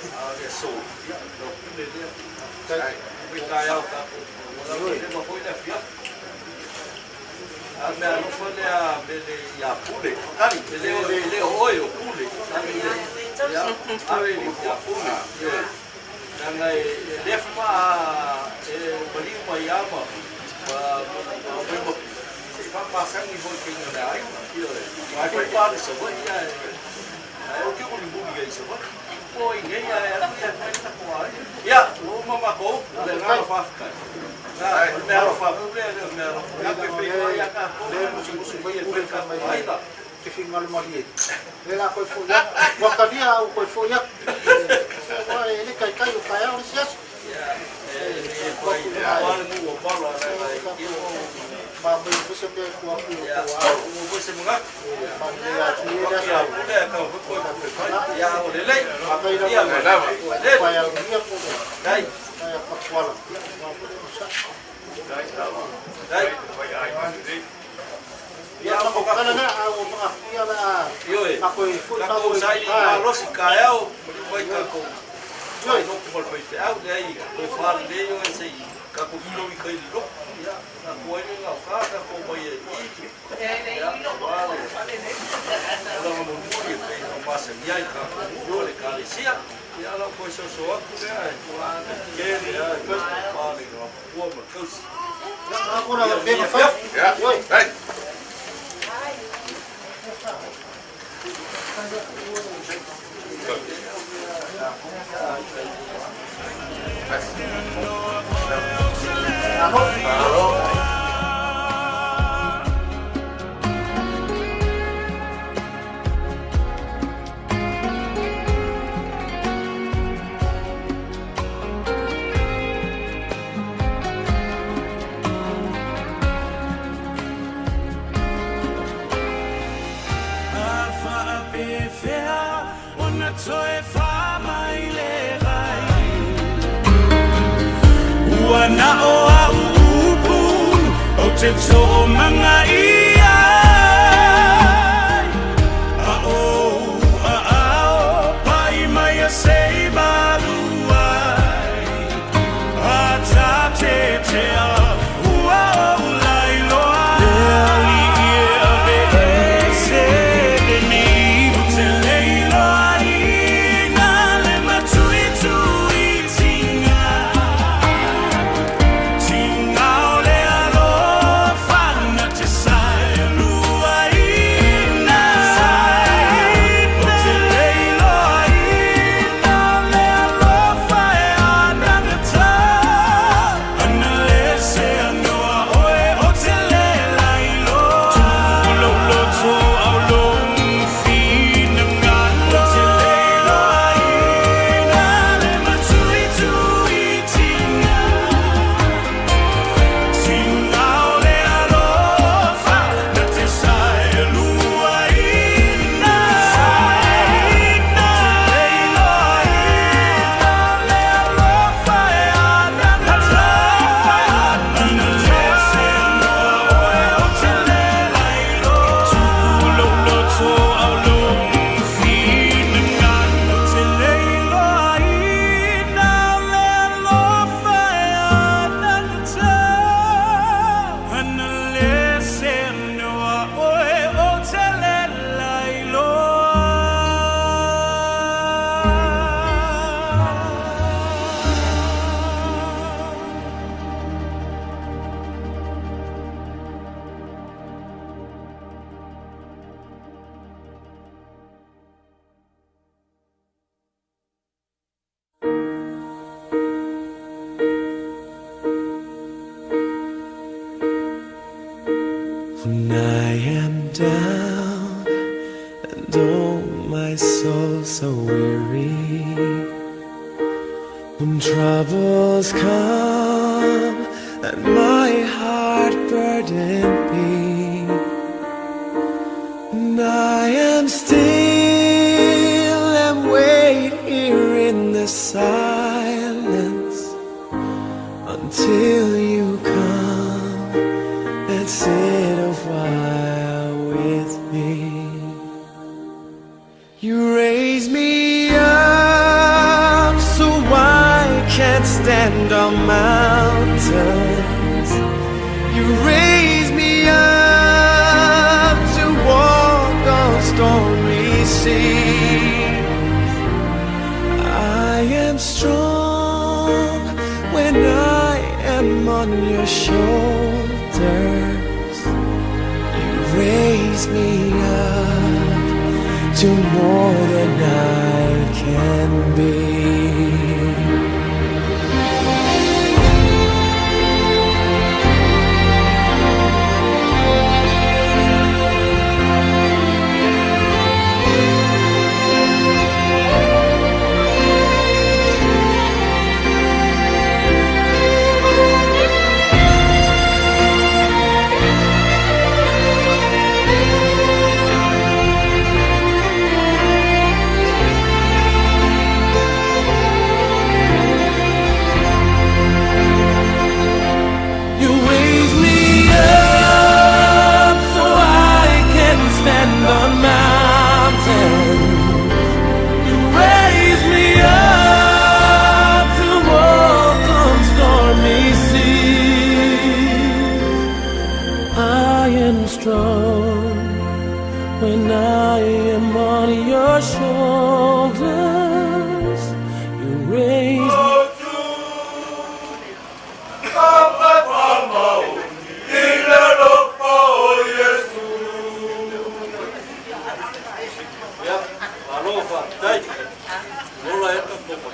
A le so ia lo le le. Kai we kai au ka. Wala le mo ko le fia. A mea alofa lea mele ia pule. Kali, le le le oi o pule. Ia, ave ia pule. Nanga e lefa e maliu mai ama. Ma ma se fa pasangi hoi ke ngā ai. Ai fai pa le sa ia. Ai o ke mo ni muni ga sa. O i nei a e alu ia fai ta ko ai. Ia, o mama ko, le ngā whawhikai. O le mea alofa pule, le mea alofa. Ia pe whai ia ka ko, le musi musi mai e pule ka ai la. Te whingalo mari e. Le la koe fo ia. Wakaria au koe fo ia. Wa e le kai kai o kai au le siaso. E koe, wale mu o palo a lai i o. Ma mai o se mea kua ku o Ia, kua au. o mo se mga. Ma le a tu e le Ia, aso. pule a ka koe pule kai. Ia, o le lei. Ma kai la Ia, mai. le. Pai au ia ko. Dai. Kai a pakuala. Ma pule o sa. Dai. Ia ma ko kana na au o mga ia la. Ioe. A koe fo Ka kou sai i malosi kaeao, mali mai ka kou. Ioe, no ku mal te au le ai, koe whāri le ioe se i ka kou filo i kai lilo. Ia, ka kou ai ngā whā, ka kou mai e i. Ia, wāle. Ola ngā mumuri e pei o masa ni ai ka kou mu le ka le sia. Ia, lau koe so so aku le ai. Ke le ai, wāle ngā pua ma kausi. Ma ko la be ma fa. Ioe. Dai. Alo. Ua na o au upu o te tō manga ia A o a ao pai mai a sei maluai A tā te te a ua o lai loa Le ali i e ave e se de mi O te leiloa i nā le matui tui tinga Tinga o le alofa na te sae lua ina O te leiloa ina le alofa e anagata Ana le se anoa oe o te le lailoa Tulo au long fina ngalo O te leiloa ina le matui tui tinga Tinga o le alofa na te sae lua ina O te leiloa ina le alofa e anagata Ana le se anoa oe o te le lailoa Tulo loto au long fina ngalo O te leiloa ina le alofa e anagata Ana le se anoa oe o te le lailoa. When I am down and oh my soul so weary, when troubles come and my heart burdened be, and I am still and wait here in the silence until you come and sit a while with me. You raise me up so I can't stand on mountains. You raise me up to walk on stormy seas. I am strong when I am on your shoulders. You raise me up to more than I can be. You raise me up so I can stand on mountains. You raise me up to walk on stormy seas. I am strong when I am on your shoulders. You raise Ia, malo faafetai. Ola e ka koko.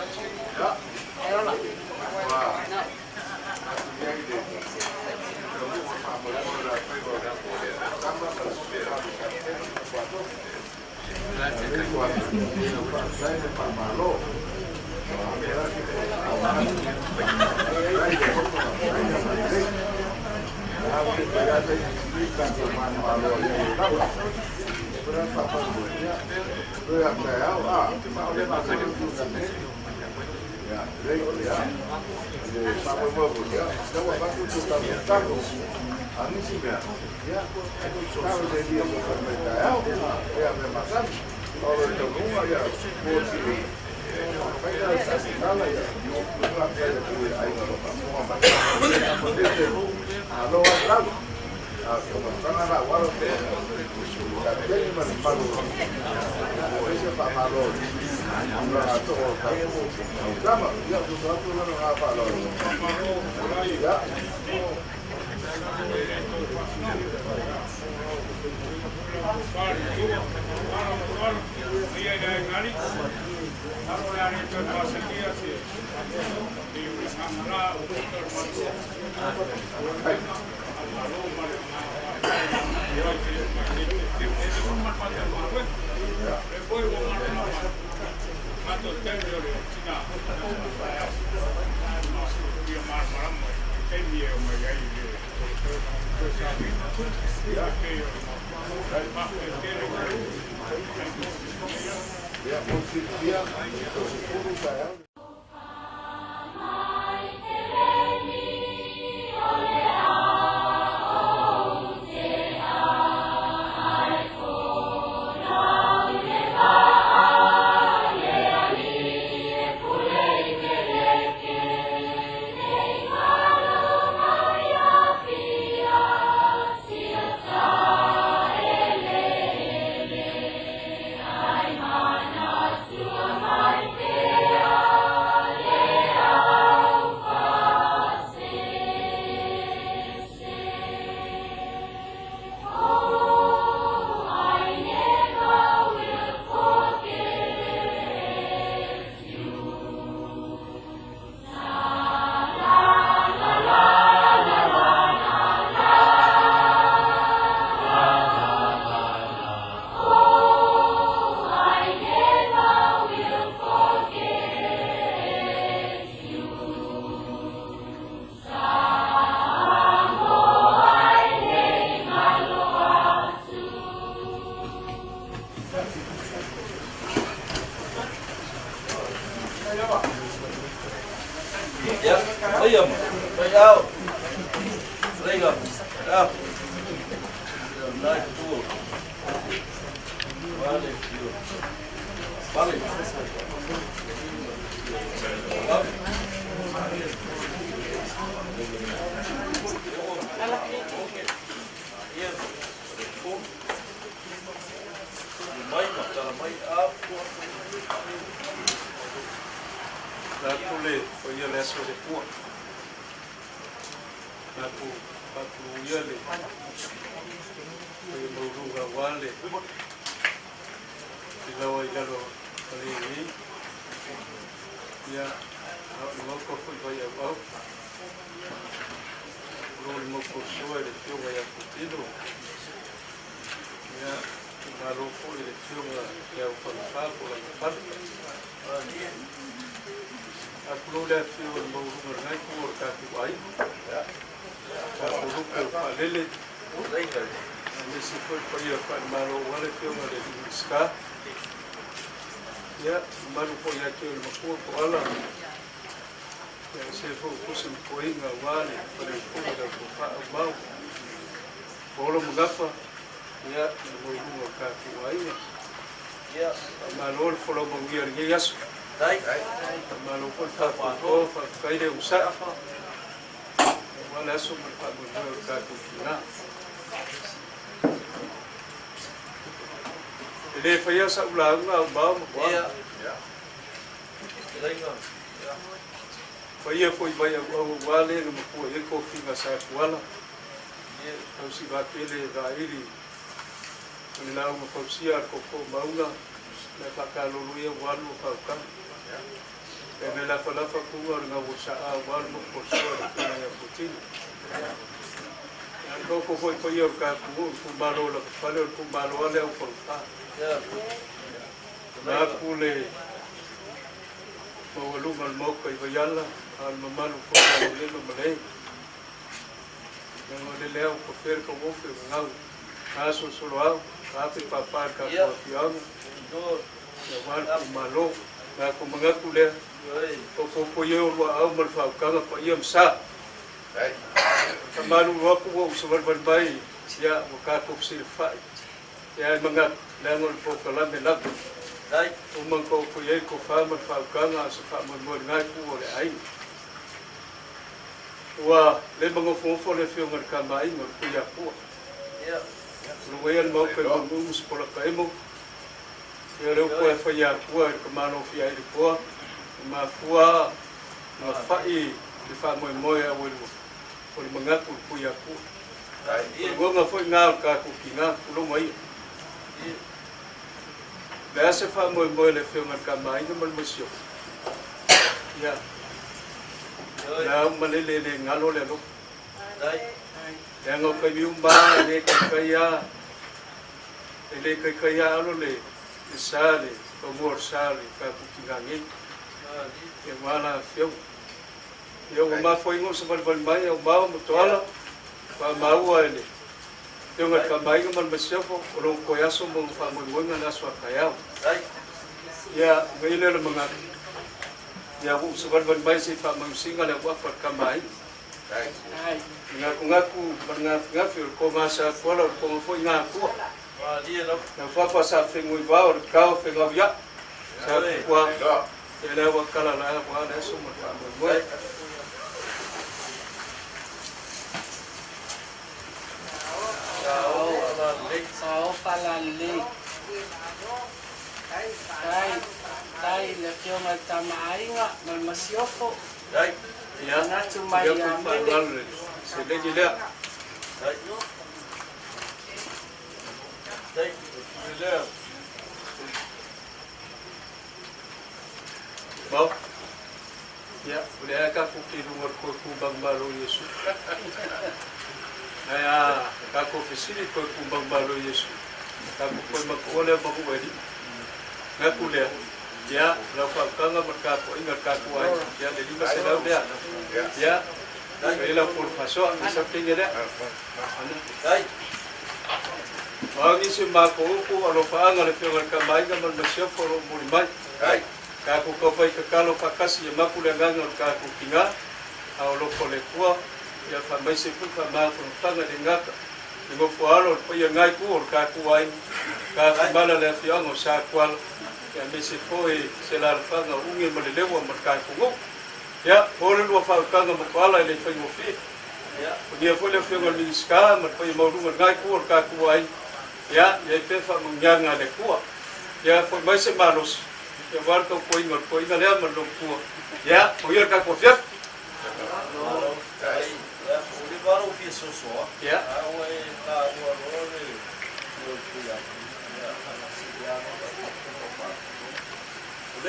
Ia, ai ama. Ai au. Leiga. Ia. Nai tu. Vale. Vale. Mai ma tala mai a. Tatou le paia le aso o le Atua. Tatou faatuluia le paia maualuga aua le I lawa i lalo o le i. Ia, a o le mauka foi vai au au. O le mauka sua i le fioga ia kutino. Ia, malo foi le fioga ia au whanawha po la mafala. A kulo le fioga le maurunga ngai ku o le kāku ai. Ka lupe o whalele. Nisi foi paia whaimalo wale fioga le Minista. Ia, malu foi ia te o le makua ko ala. Ia, se foi kusi mkoinga wale, pare upunga lau ko wha mau. Polo magafa, ia, na maurunga o kāku aiga. Ia, malo le folau maungia le ngei aso. Malo foi whaapō, whaakaire usaa. Wale aso ma le whaamoemoe o le kāku ki ngā. E le whaia sa ulaunga au mau ma kua. Whaia foi vai au au wale na mapua e ko whinga sa kuala. Au si wāpele wāiri. O le lau mapausia ko ko maunga. Na whakalolo ia walu o whaukanga. E me lafa lafa kuga o le ngau sa a walu mo posua le whinga ia putino. Ko ko foi paia o ka ku ku malo la fale o ku malo ale au fa. Na pule maualuga o le maoka i Vaiala a o le mamalu foi o le ma le leaga o le lea ua pafea le tauofe o gagau gasolosolo au ape pāpā i le tatou afioaga ia aua le puumalo na ko manatu lea faaopoopo i ai o luaau ma le faaukaga paia ma sa famalulu atu ua ou savalivali mai ia ua tatou fesilafai ia e manatu leaga o le polokalame lava uma na taoto i ai le tofa ma le faaukaga a o se faamoemoe i lena itu o le aiga. Ua le magofogofo'o le afioga i le tamaaiga o le Tuiatua. O lo ia le maoka i Manu'u ma Sepolataemo. Ia lea ua toe faiatua i le kamalofia ai le toa e mafua ona fa'i le faamoemoe auelua o le manatu i le Tuiatua. O le uaga foi lena o le tatou tinā tuloga ia. O le a se faamoemoe le afioga i le tamaaiga ma le masiofo. Ia, o le a uma lele e le galo le alofa. Leaga o taimi uma lava e le taitai lava, e le taitai lava alo le sa le pagua o le sa o le tatou tinā nei. Ia aua la afioga. Ia ua mafuaiga o savalivali mai aumao ma toala, faamaua e le afioga i le tamaaiga ma le masiofo o lona toe aso ma ona faamoemoega le aso a taeao. Ia, ona i ai lea o le manatu, ia ua ou savalivali mai se i faamausiga le auafa a le tamaaiga. Gatunatu ma le gafigafi o le toga sa tuala o le toga foi ngā atua. Lau fafa sa fengoi vao o le kao fengau ia. Sa kua ia le awa kala la awa le aso ma le faamoemoe. Sao falalelei. Tai, tai le afioga i le tamaaiga ma le masiofo. Ia, Manatu mai ia ia ku Mele. faaaloalo le seleni lea. Mau. Ia, o le a tatou kiluga o le toe tumau malo o Iesu. Ae a tatou fesili toe tumau malo o Iesu, tatou toe matuua lea manu e alii. Manatu lea, ia, o lau faautaga ma le tapuaiga a le tatou aiga, ia le 500 lea. Ia, e i ai lau polo faasoa, le sautege lea. O a nisi o matou upu, alofaaga le afioga i le Tamaaiga ma le Masiofo o lo o momoli mai. Tatou taufai tatalo faatasi ia mapu le agaga o le tatou tinā, a o lofo le Atua, ia faamaise foi faamafanafanaga i le gata, le nofo alo o le paia lena itu o le tatou aiga, tafimala le afioaga o Satuala, ia aemaise foi se alaalafaga o Uge ma le Lewa ma le tatou nuu. Ia, po le lua faautaga mataala e le faigofie. Manuia foi le afioga i le Minisita ma le paia maualuga i lena itu o le tatou aiga. Ia, i ai pea faamanuiaga a le Atua. Ia, foi mai se malosi, ia aua le tautuaina o le toeaina lea ma le loomatua. Ia, manuia le tatou afiafi. Ia.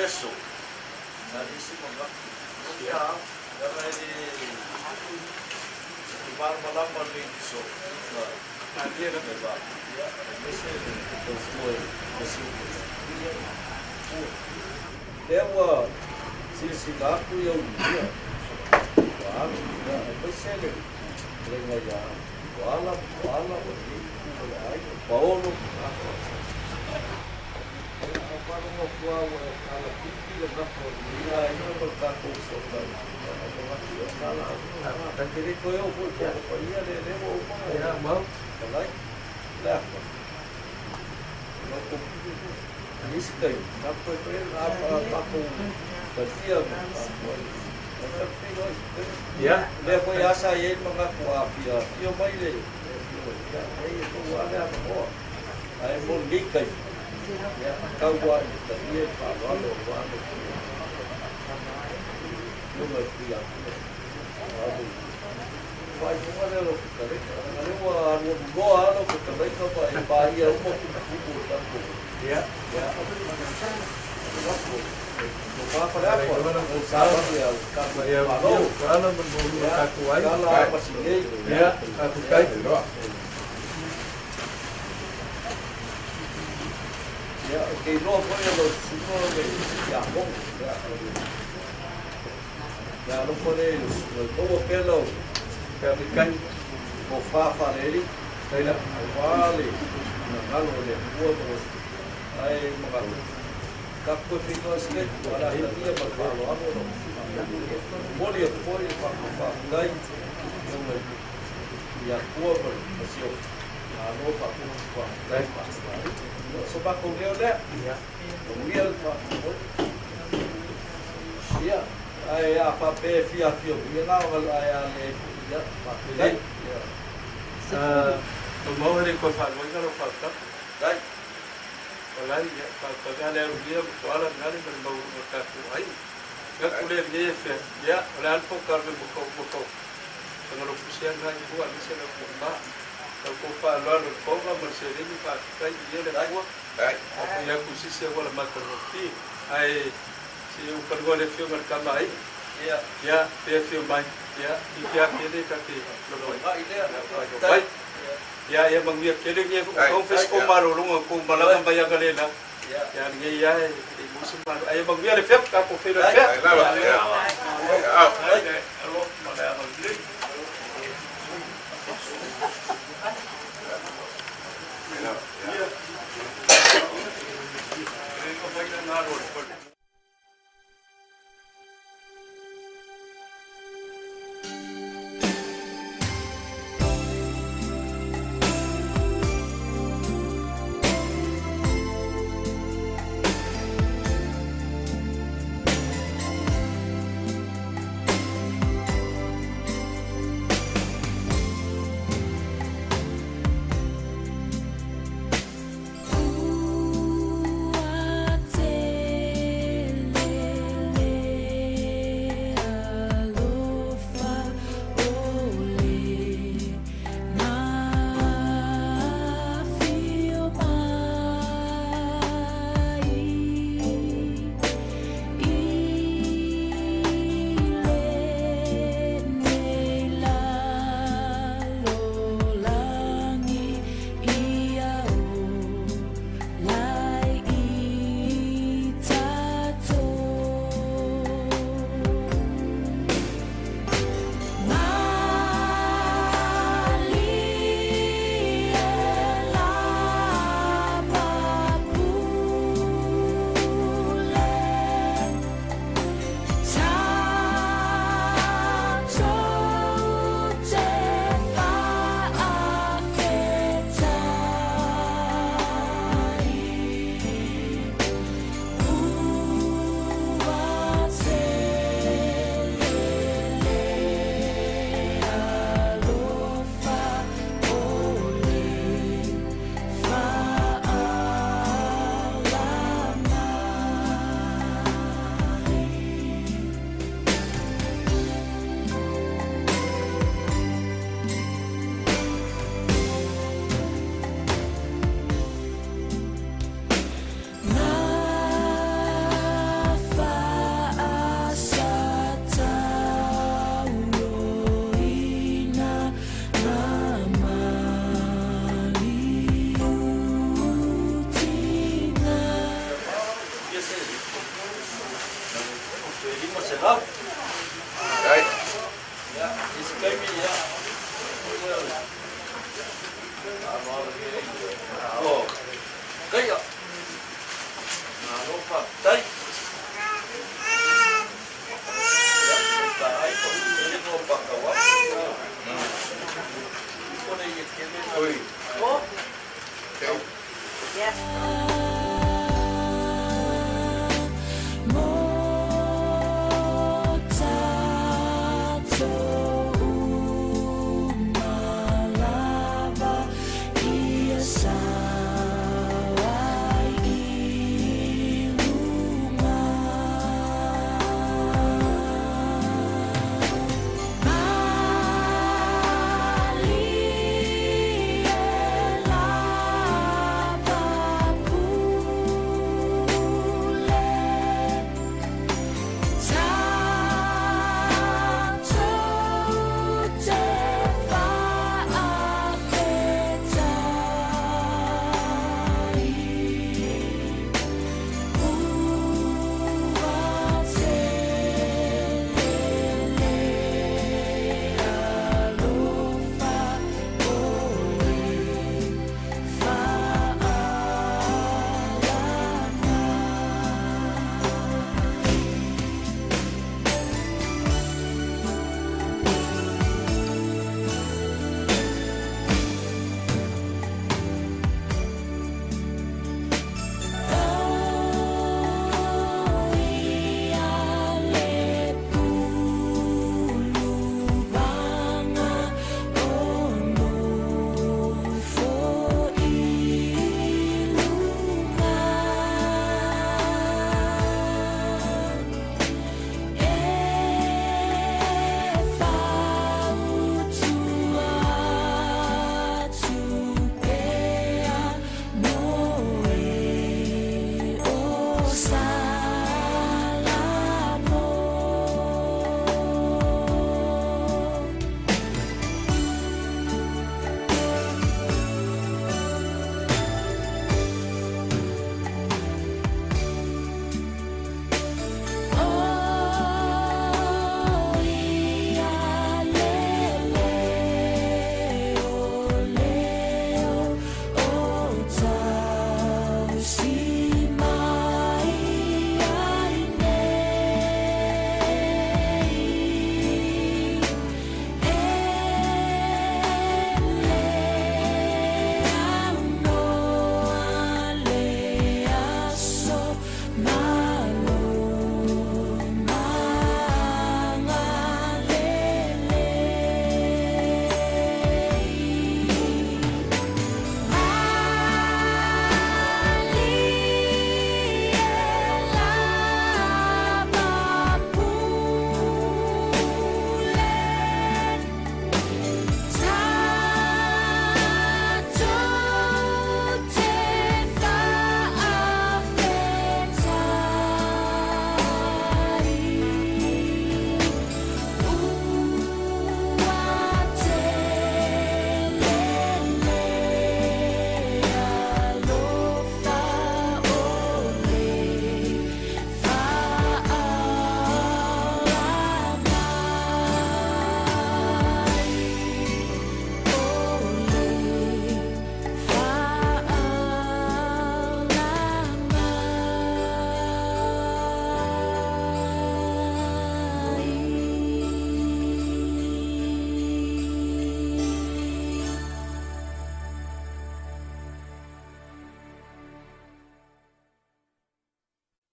aso, sa le isi manatu. Ia, leaga e le e malamalama lenei so. Ia, le va. Ia, aemaise le tautua i le siupu. Ia, lea ua silasila atu i aulia. Ua alu, ia, aemaise le fetalaiga ia Tuala, Tuala, ua lelei tupu ma le aiga, Paolo, a ou faalogo atu lava ua e talapili le gafa o lenei aiga ma le tatou fesootaiga, ia, ou manatu, ia, sa la ta te le toe oo foi i le paia lea, lea ua uma ona talai. O le a fai? O lo outou i isi taimi, tatou toe fai a matou talia ma tatou ai. Ia, lea foi lava sa i ai le manatu a fia afio mai le afioga ia, leai e maua lava le avanoa. Ae mo lenei taimi, ia, tau lava ina talia le faaaloalo aua le afioga i le Tuiatua. Alu faaiuga lea o lau fetalaiga, leaga lea ua alualu loa lava lau fetalaiga ma e paia uma tumutumu o le tatou. Ia, Tatou toe feiloai se taimi, o le a talia ma le faaaloalo lau momoli atu foi le faafetai i Afioga i Tuiatua ma le Masiofo. Malo faafetai. O so matou leo lea. Manuia le faamoemoe. Ia, ae a faapea e fia afio mai, ia na ona ae a leai foi, ia, faafetai. Ia. Tumau e le toe faaloaina lau faatapu. Walai, ia, faataga le alulia ma toala ngale ma le maualuga o tatou aiga. Gatu lea lenei e fea, ia, o le a le polokalame mo tou, mo tou. Tagalopusi a lena itu aemaise lau tofa. Lau tou faaaloalo i le poga ma le seleni faafetai viia le Atua. Afai atu i sisi auala matagofie. Ae se i ou talanoa i le afioga i le Tama a Aiga. Ia, pe afio mai, ia, i te ake le ta te feiloai. Mai. Ia, ia manuia tele lenei o tou fai se tou malologa tou malaga mai analeila. Ia lenei lava e le i maua se malo. Ae ia manuia le fepu, tatou feiloai pea. Alofa ma le agalelei. Ia.